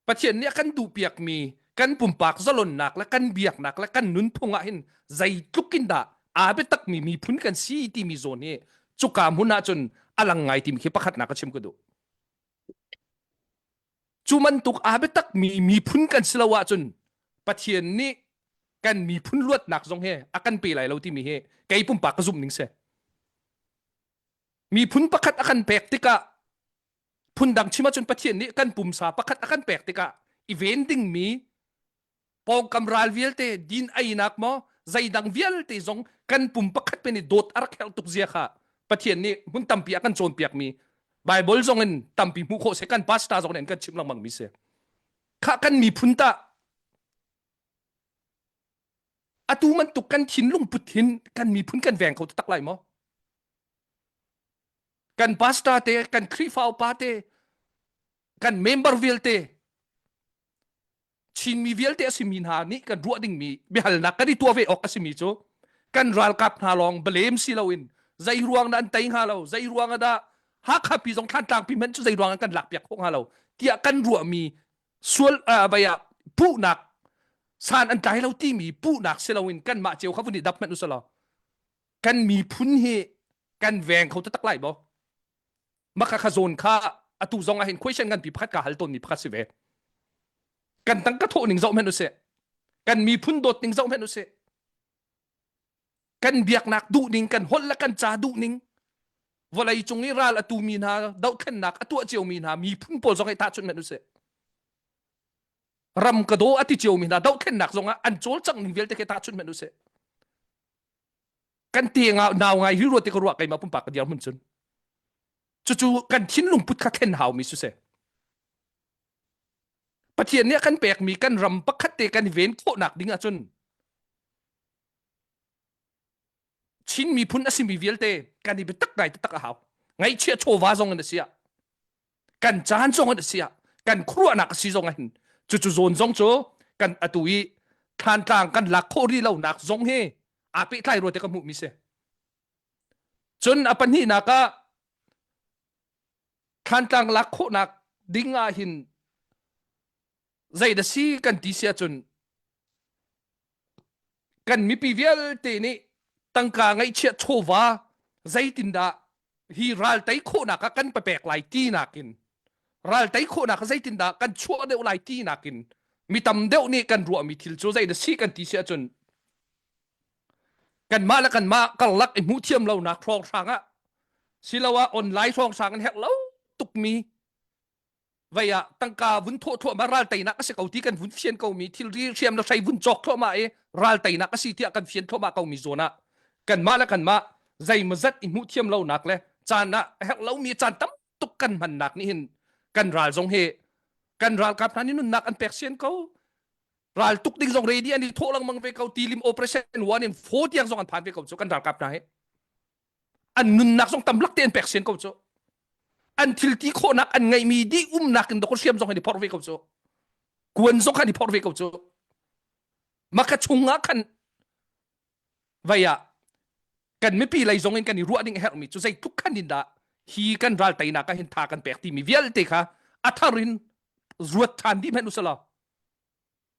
Pathian nih a kan duhpiakmi kan pumpak zalonnak le kan biaknak le kan nunphung ah hin zeitluk in dah aa biatakmi miphun kan si timi zawn hi cuka hmun ah cun a lang ngai timi khi pakhatnak ka chim ka duh. Cu bantuk aa biatakmi miphun kan si lo ahcun Pathian nih kan miphun luatnak zong hi a kan pe lai lo timi hi kei pumpak ka zumh ning si. Miphun pakhat a kan pek tikah phundang chim ahcun Pathian nih kan pumsa pakhat a kan pek tikah i ven dingmi pawngkam ral vialte din einak maw zeidang vialte zong kan pum pakhat men i dawt a rak herh tuk zia kha Pathian nih hmun tampi a kan cawnpiakmi Bible zong in tampi hmuh khawh se kan pastor zong nih an kan chimh lengmang mi si kha kan miphun tah atu bantuk kan thinlung put hin kan miphun kan veng kho tak lai maw Kan pastor te, kan Khrihfa upa te, kan member vialte, Chinmi vialte a simi hna nih kan ruah dingmi biahalnak kan i tuah ve awk a simi cu kan ralkap hna lawng blame si loin zei ruang dah an tei hnga lo zei ruang ah dah Hakha pi zong Thlantlang pi hmanh cu zei ruang an kan lakpiak khawh hnga lo tiah kan ruahmi sual vai ah puhnak san an tlai lo timi puhnak si loin kanmah cio kha vun i dap hmanh usalaw kan miphun hi kan veng kho taktak lai maw maka kha zawn kha atu zong ah hin question nganpi pakhat ka hal tawnmi pakhat si ve kan tangka thawh ning zoh hmanh usih kan miphun dawt ning zoh hmanh usih kan biaknak duh ning kan holh le kan ca duh ning vawlei cung i ral a tu mi hna dohthlennak a tuah cio mi hna miphun pawl zong hi tahchunh hmanh usih ram ka daw a ti cio mi hna dohthlennak zong ah an cawlcangh ning vialte khi tahchunh hmanh usih kan te nga nau ngai hi ruat ti ka ruah keimah pumpak ka dirhmun cun cucu kan thinlung put kha thlen hau mi su se Pathian nih a kan pekmi kan ram pakhat te kan ven khawhnak ding ahcun Chin miphun a simi vialte kan i biatak ngai taktak a hau ngaihchia chawva zong in a si ah kan caan zong in a si ah kan khuaruahnak a si zong ah hin cucu zawn zong cu kan atu i thlantlang kan lak khawh rih lonak zong hi aa pehtlai rua te ka hmuhmi si cun a pahnihnak ah thlantlang lak khawhnak ding ah hin zei da si kan ti si ahcun kan mipi vialte nih tangka ngaihchiah chawva zeitindah hi ral tei khawhnak ah kan papek lai ti nakin ral tei khawhnak ah zeitindah kan chuah deuh lai ti nakin mi tam deuh nih kan ruahmi thil cu zei da si kan ti si ahcun kanmah le kanmah karlak i hmuh thiam lonak hrawnghrang ah. Siloah online hrawnghrang in herh lo tukmi vei ah tangka vun thawh thluahmah ral teinak a si ko ti kan vun fian ko mi thilri hriam le hrei vun cawk thluahmah i ral teinak a si tiah kan fian thluahmah ko mi zawn ah kanmah le kanmah zeimawzat i hmuh thiam lonak le caan ah herh lomi caan tam tuk kan hmannak nih hin kan ral zong hi kan ralkap hna nih nunnak an pek sian ko ral tuk ding zong ready an i thawh lengmang ve ko tilim operation 1 in 4 tiang zong an phan ve ko cu kan ralkap hna hi an nunnak zong tam lak te an pek sian ko cu an thil ti khawhnak an ngeihmi dih umnak in dok hriam zong an i phorh ve ko cu kuan zong khan i phorh ve ko cu maka chungah khan vei ah kan mipi lei zong in kan i ruah ding a herhmi cu zeitluk khan in dah hi kan ral teinak ah hin tha kan pek timi vialte kha a thar in ruat ṭhan dih hmanh usalaw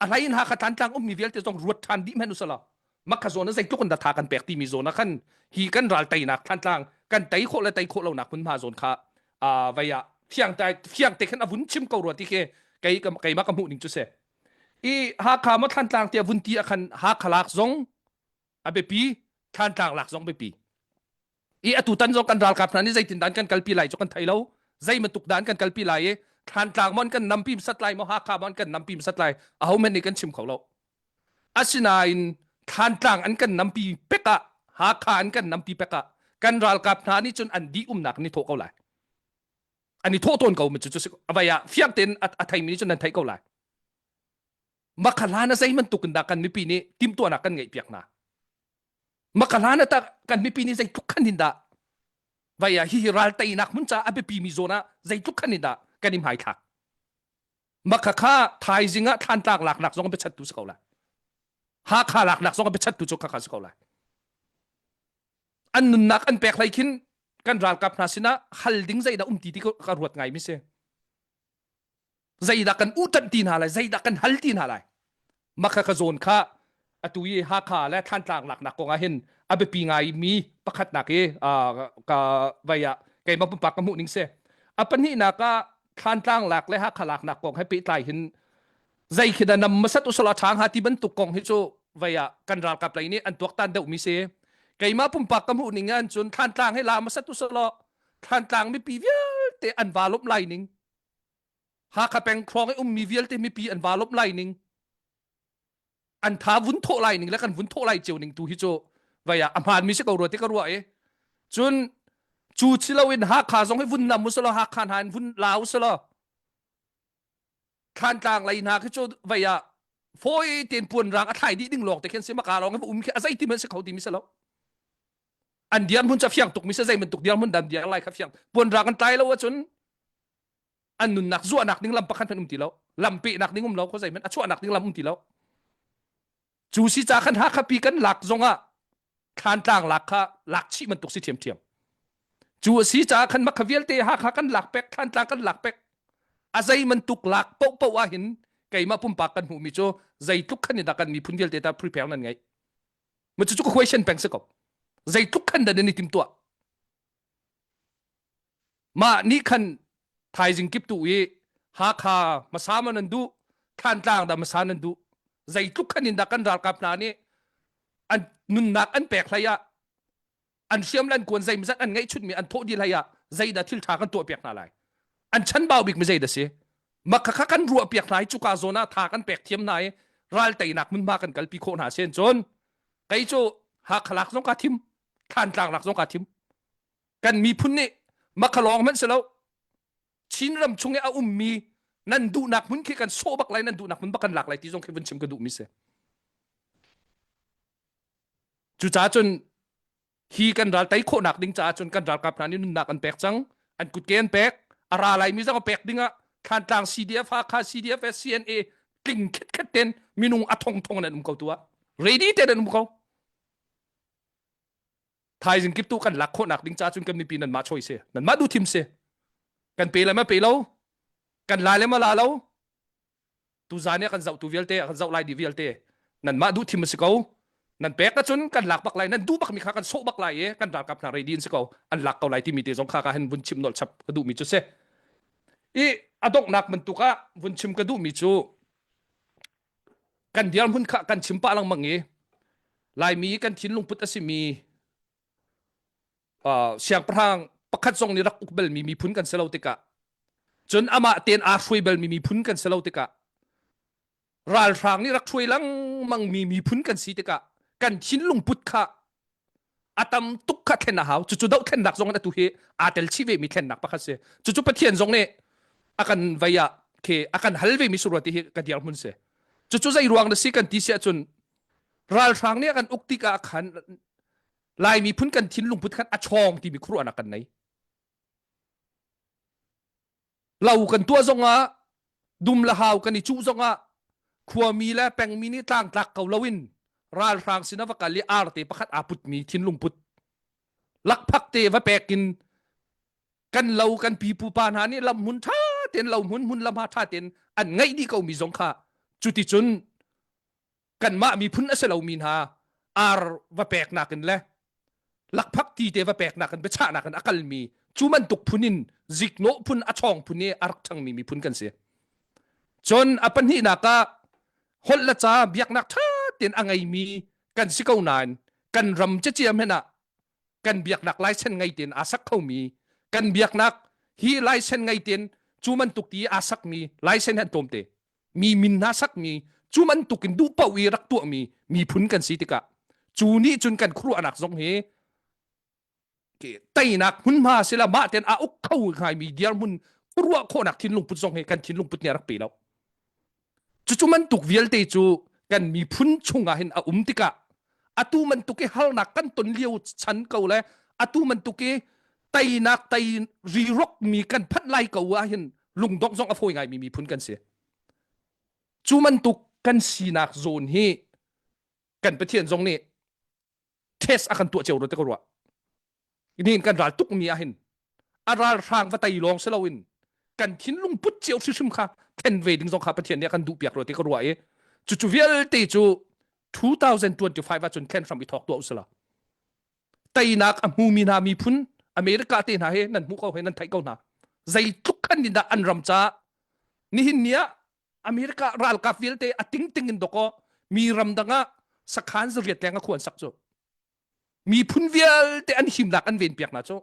a hlei in Hakha Thantlang ummi vialte zong ruat ṭhan dih hmanh usalaw makha zawn ah zeitluk in dah tha kan pek timi zawn ah khan hi kan ral teinak Thantlang kan tei khawh le tei khawh lonak hmunhma zawn kha vei ah fiang te fiang te khan a vun chim ko rua ti khi kei keimah ka hmuh ning cu si i Hakha maw Thantlang tiah vun ti ah khan Hakha lak zong a biapi Thantlang lak zong biapi i atu tan zong kan ralkap hna nih zeitin dan kan kalpi lai cu kan thei lo zei bantuk dan kan kalpi lai i Thantlang mon kan nampi sat lai maw Hakha mon kan nampi sat lai aho men nih kan chim kho lo asinain Thantlang an kan nampi pek ah Hakha an kan nampi pek ah kan ralkap hna nih cun an dih umnak ni thawh ko lai an i thawh tawn ko mi cu cu avai ah fiang tein a theimi nih cun nan theih ko lai makha hlan a zei bantuk in dah kan mipi nih timhtuahnak kan ngeih piak hna makha hlan ah kan mipi nih zeitluk khan in dah vai ah hihi ral teinak hmun ca a biapi mi zawn ah zeitluk khan in dah kan i hmaithlak makha kha thaizing ah thlantlang laknak zong biachattu si ko lai Hakha laknak zong biachattu cu khakha si ko lai an nunnak an pek hlei khin kan ralkap hna sinah hal ding zeidah um ti ti ka ruat ngai mi si zeidah kan uṭanh ti hna lai zeidah kan hal ti hna lai makha ka zawn kha atu i Hakha le Thantlang laknak kong ah hin a biapi ngai mi pakhatnak i ka vai ah keimah pumpak ka hmuh ning si a pahnihnak ah Thantlang lak le Hakha laknak kong he pehtlai hin zei khi dah nam masat usala ṭha hnga ti bantuk kong hi cu vei ah kan ralkap lei nih an tuaktan deuh mi si keimah pumpak ka hmuh ning ah cun Thantlang hi la masat usala Thantlang mipi vialte an va lawmh lai ning Hakha peng hrawng i ummi vialte mipi an va lawmh lai ning an tha vun thawh lai ning le kan vun thawh lai cio ning tu hi cu vei ah a hmaan mi si ko rua ti ka ruah i cun cu si loin Hakha zong hi vun nam usalaw Hakha hna in vun la usalaw Thlantlang lei hna khi cu vei ah fawi tein puan rang a thlai dih ding lawng te khin si maka lawng um khi a zei ti man si kho ti mi si lo an dirhmun ca fiang tuk mi si zei bantuk dirhmun dan diar lai kha fiang puan rang an tlai lo ahcun an nunnak zuahnak ding lam pakhat hmanh um ti lo lam pehnak ding um lo kho zei hmanh a chuahnak ding lam um ti lo Cu si ca khan Hakha pi kan lak zongah Thlantlang lak kha lak chih bantuk si ṭhiamṭhiam. Cu a si caah khan makha vialte Hakha kan lak pek, Thlantlang kan lak pek. A zei bantuk lak paohpaoh ah hin keimah pumpak kan hmuhmi cu zeitluk khan in dah kan miphun vialte ta prepare nan ngeih. Ma cucu ka question peng si ko. Zeitluk khan dah nan i timtuah? Mah nih khan thaizing kip tu i Hakha hmasa maw nan duh, Thantlang dah hmasa nan duh. Zeitluk khan in dah kan ralkap hna nih an nunnak an pek hlei ah an hriam le an kuan zeimazat an ngeihchunmi an thawh dih hlei ah zeidah thil ṭha kan tuah piak hna lai. An chanbau bik mi zeidah si? Mah khakha kan ruah piak hna i cuka zawn ah tha kan pek thiam hna i ral teinak hmunhma kan kalpi khawh hna sen cun kei cu Hakha lak zong kaa thim, Thantlang lak zong kaa thim. Kan miphun nih makhalawng hmanh si lo Chinram chung i a ummi nan duhnak hmun khi kan sawh bak lai nan duhnak hmun bak kan lak lai ti zong khi vun chim ka duhmi si. Cucaah cun hi kan ral tei khawhnak ding caah cun kan ralkap hna nih nunnak an pek cang an kutke an pek a ra laimi zong a pek ding ah Thantlang CDF Hakha CDF CNA tling khetkhet ten minung a thong thong an um ko tu ah ready te an um ko thaizing kip tu kan lak khawhnak ding ca cun kan mipi nan mah choice si nan mah duh thim si kan pe le ma pe lo kan la le ma la lo tu zan kan zoh tu vialte kan zoh lai di vialte nan mah duh thim si ko nan pek ahcun kan lak bak lai nan duh bak mi kha kan sawh bak lai i kan ralkap hna ready in si ko an lak ko lai timi te zong kha ka hin vun chim nolh chap ka duh mi cu si i a donghnak bantuk ah vun chim ka duh mi cu kan dirhmun kha kan chim pah lengmang i Laimi kan thinlung put a simi uh, siangpahrang Pakhat zong nih rak uk balmi miphun kan si lo tikah cun amah tein aa hruai balmi miphun kan si lo tikah ralhrang nih rak hruai lengmang mi miphun kan si tikah kan thinlung put kha a tam tuk kha thlen a hau. Cucu dohthlennak zong in atu hi aa tel chih ve mi thlennak pakhat si. Cucu Pathian zong nih a kan vei ah khi a kan hal ve mi surua ti hi ka dirhmun si. Cucu zei ruang na si kan ti si ahcun ralhrang nih a kan uk tikah khan Lai miphun kan thinlung put khan a chawng timi khuaruahnak kan nei. Lo kan tuah zongah dum le hau kan i cuh zongah khuami le pengmi nih tlangtlak ko loin ralhrang sin a va kal i arte pakhat aa putmi thinlung put lakphak te va pek in kan lo kan pipu pa hna nih lam hmun ṭha tein lo hmun hmun lam ha ṭha tein an ngeih dih ko mi zong kha cuticun kanmah miphun a si lomi hna ar va peknak in le lakphak ti te va peknak in biachahnak in a kalmi cu bantuk phun in ziknawh phun a chawng phun i a rak ṭhangmi miphun kan si. Cun a pahnihnak ah holh le ca biaknak ṭha tein a ngeimi kan si ko nain kan ram ceciam hen ah kan biaknak laisen ngei tein aa sak khomi kan biaknak hi laisen ngei tein cu bantuk ti aa sakmi laisen han tlawmte mi min hna sakmi cu bantuk in duh paoh i rak tuahmi miphun kan si tikah cu nih cun kan khuaruahnak zong hi teinak hmunhma sila mah ten a uk kho ngaimi dirhmun khuaruah khawhnak thinlung put zong hi kan thinlung put nih a rak pe lo. Cucu bantuk vialte cu kan miphun chungah hin a um tikah atu bantuk i harnak kan ton lio chan ko le atu bantuk i teinak tei rirok mi kan phanh lai ko ah hin lungdongh zong a fawi ngaimi miphun kan si. Cu bantuk kan sinak zawn hi kan Pathian zong nih test a kan tuah cio te ka ruah. Nihin kan ral tuk mi ah hin a ralhrang va tei lawng si loin kan thinlung put cio hrimhrim kha thlen ve ding zong kha Pathian nih a kan duh piak rua ti ka ruah i cucu vialte cu 2025 ah cun thlen hram i thawk tuah usila. Teinak a hmumi hna miphun America te hna he nan hmuh ko he nan theih ko hna. Zeitluk khan in dah an ram caah nihin ni ah America ralkap vialte a tingting in dawkaw mi ram dang ah sakhan zariat leng a khuan sak cu miphun vialte an himnak an ven piak hna cu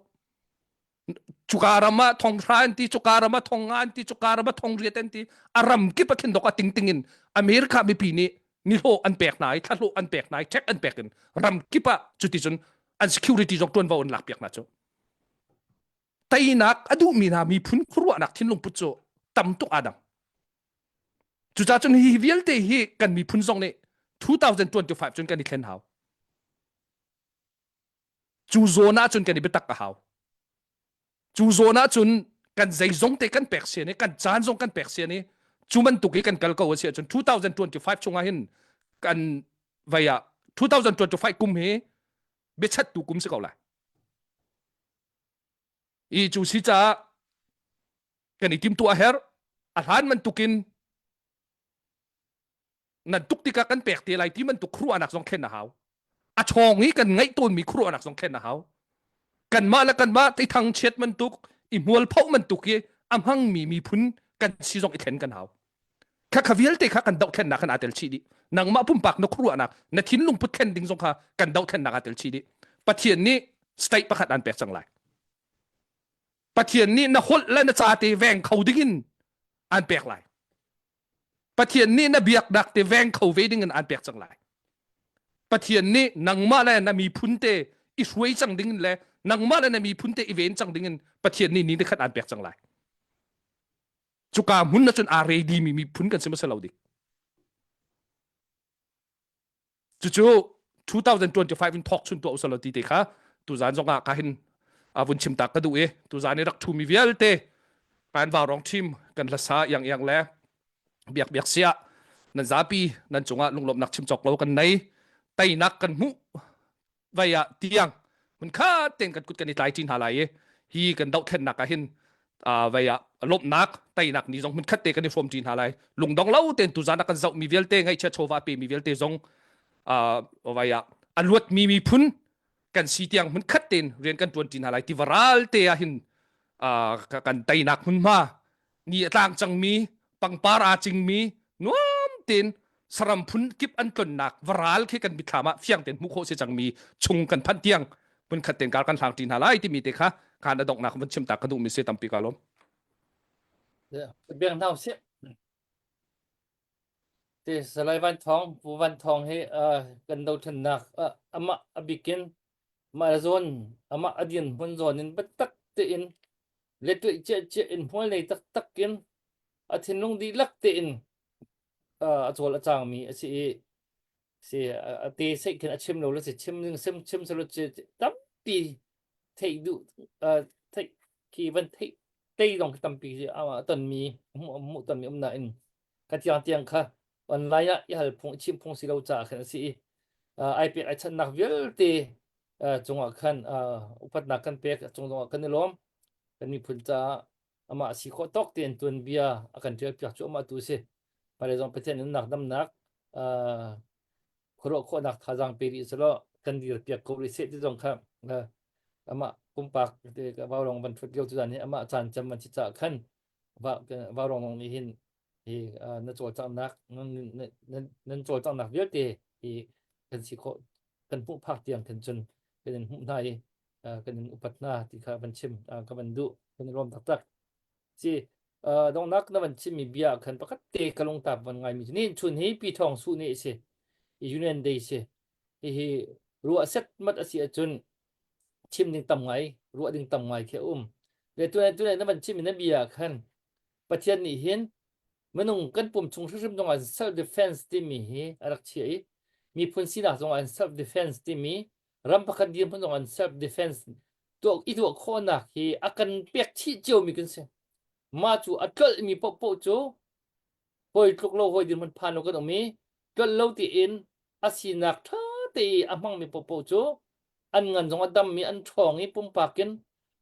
cuka ram ah thong hra an ti cuka ram ah thong nga an ti cuka ram ah thong riat an ti a ram kip a khin dok a tingting in America mipi nih nihlawh an pek hna i thlahlawh an pek hna i check an pek in ram kip ah cuticun an security zong tuanvo an lak piak hna cu teinak a duhmi hna miphun khuaruahnak thinlung put cu tam tuk aa dang cucaah cun hi vialte hi kan miphun zong nih 2025 cun kan i thlen hau cu zawn ah cun kan i biatak a hau Cu zawn ahcun kan zeizong te kan pek sian i kan caan zong kan pek sian i cu bantuk i kan kal ko a si ahcun 2025 chungah hin kan vei ah 2025 kum hi biachattu kum si ko lai. I cu si caah kan i timtuah a herh. A hlan bantukin nan tuk tikah kan pek te lai ti bantuk khuaruahnak zong thlen a hau a chawng i kan ngaih tawnmi khuaruahnak zong thlen a hau kanmah le kanmah ti thangchiat bantuk i hmualpho bantuk i a hmangmi miphun kan si zong i thlen kan hau kha kha vialte kha kan dohthlennak kan aa tel chih dih nangmah pumpak na khuaruahnak na thinlung put thlen ding zong kha kan dohthlennak aa tel chih dih pathian nih state pakhat an pek cang lai pathian nih na holh le na ca te veng kho ding in an pek lai Pathian nih na biaknak te veng kho ve ding in aan pek cang lai. Pathian nih nangmah le na miphun te i hruai cang ding in le nangmah le na miphun te i ven cang ding in Pathian nih ni khat aan pek cang lai. Cuka hmun na cun aa ready mi miphun kan si ma lo dik. Cucu 2025 in thawk chun tuah usalo ti te kha tuzan zong ah ka hin vun chim tak ka duh i tuzan i rak thu mi vialte kan vau rong team kan hlasa iang iang le biak biak sia nan zapi nan cungah lunglawmhnak chim cawk lo kan nei teinak kan hmuh vai ah tiang hmun khat ten kan kut kan i tlai ṭi hna lai i hi kan dohthlennak ah hin vai ah lawmhnak teinak ni zong hmun khat te kan i hrawm ṭi hna lai lungdong lo ten tuzan ah kan zoh mi vialte ngaihchia chawva pe mi vialte zong vai ah a luat mi miphun kan si tiang hmun khat ten rian kan ṭuan ṭi hna lai ti varal te ah hin kan teinak hmunhma ni a tlang cangmi pangpar aa cingmi nuam tein saram phun kip an tlonnak varal khi kan mitthlam ah fiang tein hmuh khawh si cangmi chung kan phanh tiang. hmunkhat tein kar kan hlang ṭi hna lai timi te kha khan a donghnak vun chim ta ka duhmi si tampi ka lawm. Biang hna usih. Te Salai Van Thawng, Pu Van Thawng hi kan dothlennak amah a bikin mah le zawn amah a din hmun zawn in biatak tein le tuih ciah ciah in hmual nei taktak in a thinlung dihlak tein a cawl a cangmi a si i si a te seih khin a chim lo le si chim ding sim chim selo tampi theih duh theih khi van theih tei zong khi tampi a tonmi hmuh tonmi um nain ka tiang tiang kha online ah i hal phung chim phung si lo caah khan a si i ai pek ai channak vialte cungah khan upatnak kan pek cung zongah kan i lawm kan miphun caah amah si khawh tawk tein tuanbia a kan ṭial piak cu amah tu si. Hmailei zong Pathian nunnak damnak khuaruah khawhnak thazaang pe rih selaw kan dir piak ko rih seh ti zong kha amah pumpak vaurong van ṭhut lio tu zan hi amah caan cem van si caah khan vaurong zong nih hin hi na cawlcanghnak nan cawlcanghnak vialte hi kan si khawh kan hmuh phak tiang khan cun kan in hmuh hna i kan in upat hna ti kha van chim ka van duh kan i lawm taktak si dongnak na van chimmi bia khan pakhat te ka lungtap van ngaimi cu ni chun hi pi thawng su ni si union day si hihi ruah set mat a si ahcun chim ding tam ngai ruah ding tam ngai khi a um le tunai tunai na van chimmi na bia khan Pathian nih hin minung kan pum chung hrimhrim zong ah self defense timi hi a rak chiah i miphun sinak zong ah self defense timi ram pakhat dirhmun zong an self defense tuah i tuah khawhnak hi a kan pek chih ciomi kan si. Mah cu a tlolhmi paohpaoh cu hawi tluk lo hawi dirhmun phan lo kan um i tlolh lo tiin a sinak ṭha te i a hmangmi paohpaoh cu an ngan zong a dam i an ṭhawng i pumpak in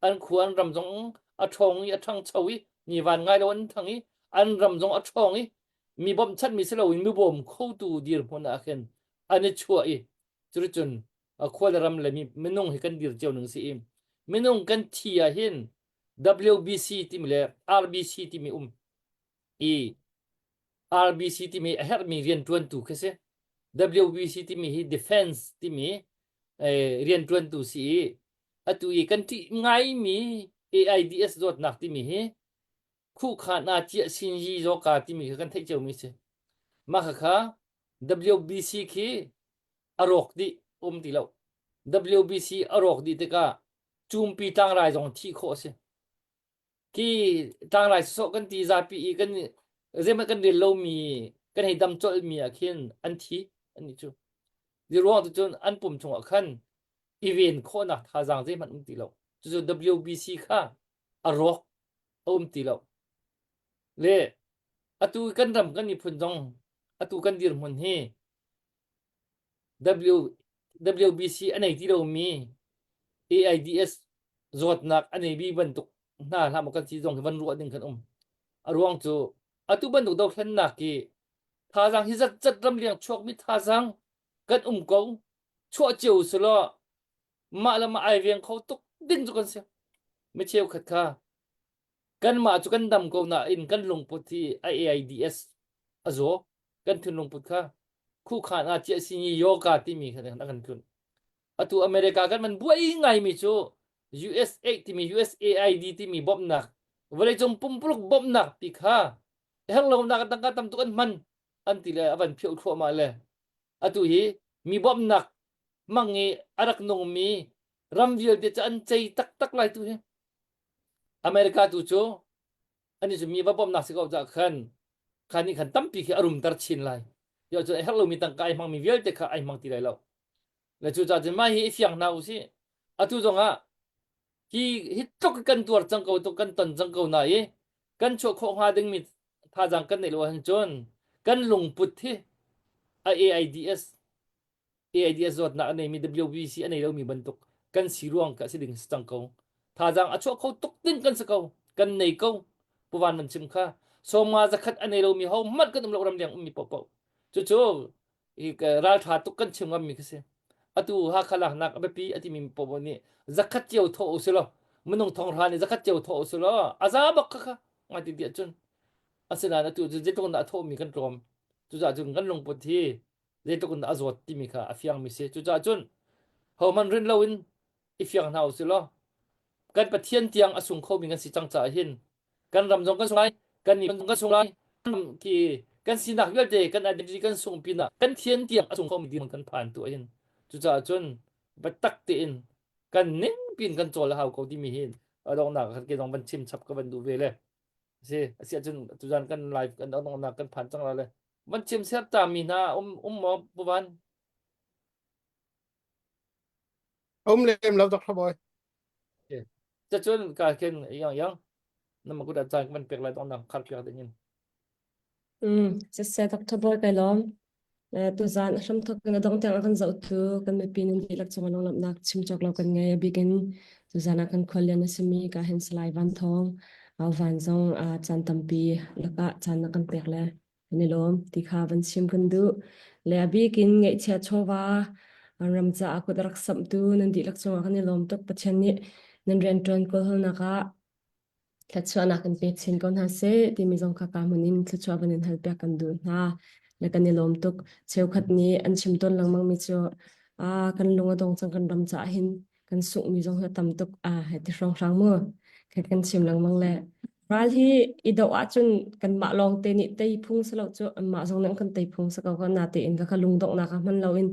an khua an ram zong a ṭhawng i a ṭhangcho i mi van ngai lo an ṭhang i an ram zong a ṭhawng i mi bawmhchanhmi si loin mi bawm khotu dirhmun ah khin an i chuah i Cuticun khua le ram le minung hi kan dir cio ning si i minung kan thi ah hin WBC timi le RBC timi um i RBC timi a herhmi rianṭuantu khi si. WBC timi hi defense timi eh, rianṭuantu si i atu i kan ṭih ngaimi AIDS zawtnak timi hi khuhkhan ah ciah sin yi zawka timi kha kan theih ciomi si. Mah khakha WBC khi a rawk dih um ti lo. WBC a rawk dih tikah cumpi tlangrai zong thih khawh a si. Khi tlangrai sawsawh kan ti zapi i kan zeihmanh kan rel lomi kan hei dam colhmi ah khin an thi annih cu. Hi ruang tu cun an pum chungah khan i ven khawhnak thazaang zeihmanh um ti lo. Cucu WBC kha a rawk a um ti lo. Le atu kan ram kan miphun zong atu kan dirhmun hi W WBC a nei ti lomi AIDS zawtnak a nei bi bantuk hna hlah maw kan si zong hi van ruah ding kan um. A ruang cu atu bantuk dothlennak hi thazaang hi zatzat ramleng chuakmi thazaang kan um ko chuah cio selaw mah le mah ai veng kho tuk ding cu kan si. Mi cheukhat kha kanmah cu kan dam ko nain kan lungput hi a AIDS a zaw kan thinlungput kha khuhkhan ah ciah sinyi yoga timi kha a kan tlunh atu America kan man buai ngaimi cu USA timi USAID timi bawmhnak vawleicung pumpuluk bawmhnak pi kha herh lonak tangka tam tuk an hman an ti le a van phioh thluahmah le atu hi mi bawmhnak mang i a rak nungmi ram vialte cu an cei taktak lai tu hi America tu cu ani cu mi va bawmhnak si ko cah khan khan nih khan tampi khi a rumter chin lai yo cu a herh lomi tangka ai hmangmi vialte kha ai hmang ti lai lo le cu cah cun mah hi i fiang hna usih atu zong ah hi hi tluk kan tuar cang ko tuk kan ton cang ko na i kan chuah khawh hnga dingmi thazaang kan neih lo ahcun cun kan lungput hi a AIDS AIDS zawtnak a neimi WBC a nei lomi bantuk kan si ruang ka si ding si cang ko. Thazaang a chuah kho tuk ding kan si ko. Kan nei ko. Puvan nan chim kha. Sawmnga zakhat a nei lomi ho hmanh kan um lo ramleng ummi paohpaoh. Cucu hi raltha tuk kan chim ngammi khi si. Atu Hakha laknak a biapi a timi paohpaoh nih zakhat cio thawh u silaw minung thonghra nih zakhat cio thawh u silaw a za bak kha kha ngai ti tiah cun asinain atu cu zeitluk in dah a thawhmi kan tlawm. Cucaah cun kan lungput hi zeitluk in dah a zawt timi kha a fiangmi si. Cucaah cun hohmanh rin loin i fiang hna usih law kan Pathian tiang a sung khomi kan si cang caah hin kan ram zong kan sung lai kan miphun kan sung lai khi kan sinak vialte kan identity kan sung pinah kan thian tiang a sung khomi dirhmun kan phan tu hin cucaah cun biatak tein kan ning pin kan cawl a hau ko timi hi a donghnak kan ke zong van chim chap ka van duh ve le si asi ahcun tuzan kan live kan donghnak kan phan cang la le van chim ser ta mi hna um um maw puvan Um lem lo Dr. Boy. Cacun ka ken yang yang nama ku dah caan kan pek lai dong nang khar piak ding in. Mm, siseh Dr. Boy kai lawm. Tuzan a hramthok in a dong tiang a kan zohtu kan mipi nan dihlak cung ah lunglawmhnak chim cawk lo kan ngei. A bik in tuzan ah kan khuallian a simi ka hen Salai Van Thawng van zong caan tampi lakah caan na kan pek le kan i lawm ti kha van chim kan duh. Le a bik in ngaihchia chawva ram caah kut a rak samhtu nan dihlak cungah kan i lawm tuk. Pathian nih nan rianṭuan kawlhawlnak ah thluachuahnak in pe chin ko hna seh timi zong kha ka hmun in thluachuah van in halpiak kan duh hna le kan i lawm tuk. Cheukhat nih an chim tawn lengmang mi cu ah kan lung a dong cang kan ram caah hin kan sunghmi zong hi a tam tuk a hei ti hrawnghrang mu kan kan chim lengmang le ral hi i doh ahcun kanmah lawng te nih tei phung si lo cu anmah zong nih kan tei phung si ko ka natein ka kha lungdonghnak ah hman loin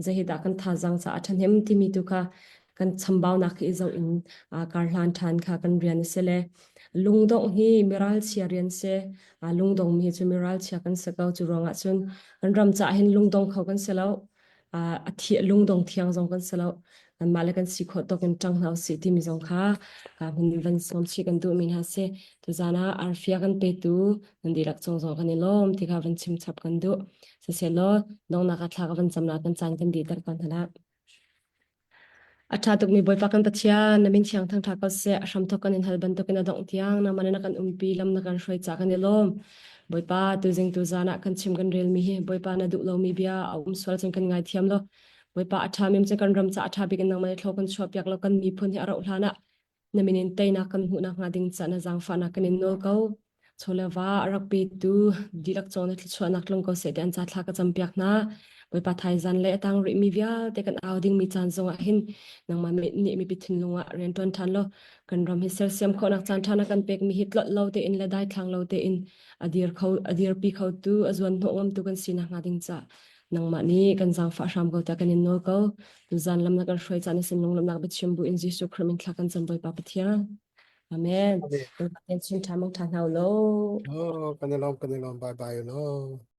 zei hi dah kan thazaang caah a ṭhahnem timi tu kha kan chambaunak hi i zoh in kar hlan ṭhan kha kan rian a si le lungdongh hi miralchia rian si lungdong mi cu miralchia kan si ko cu ruangah cun kan ram caah hin lungdong kho kan si lo a thi lungdong thiang zong kan si lo kanmah le kan si khawh tawk in ṭang hna usih timi zong kha hun van sawm chih kan duhmi hna si tuzan ah arfia kan petu nan dihlak cung zong kan i lawm ti kha van chim chap kan duh siselaw dongnak ah thla ka van cam la kan caan kan dihter ko hna la A ṭha tukmi Bawipa kan Pathian, na min thiang thangṭha ko seh. A hramthawk kan in hal bantukin a dongh tiang nangmah nih na kan umpi, lam na kan hruai caah kan i lawm. Bawipa, tuzing tuzan ah kan chim kan relmi hi Bawipa na duh lomi bia a um sual cun kan ngaithiam law. Bawipa a ṭhami cu kan ram caah a ṭha bik in nangmah nih thlaw kan chuahpiak law kan miphun hi a rauh hlan ah na min in teinak kan hmuh nakhnga ding caah na zaangfahnak kan in nawl ko. Chawleva a rak petu dihlak cawng na thluachuahnak tlung ko seh ti an ca thla ka campiak hna. Bawipa thaizan le a tang rihmi vialte kan au dingmi caan zongah hin nangmah nih mipi thinlung ah rian ṭuan ṭhan law kan ram hi sersiam khawhnak caan ṭha na kan pekmi hi tlolh lo tein le daithlang lo tein a dir kho a dirpi khotu a zuan hnawh ngamtu kan si nakhnga ding ca nangmah nih kan zaangfah hram ko tiah kan in nawl ko. Tuzan lam na kan hruai caan na sin lunglamnak biachim bu in Jesuh Khrih min thla kan cam Bawipa Pathian. Amen. Amen. Bawipa chim ṭha mong ṭha hna u law. Oh, kan i lawm, kan i lawm. Bye bye law.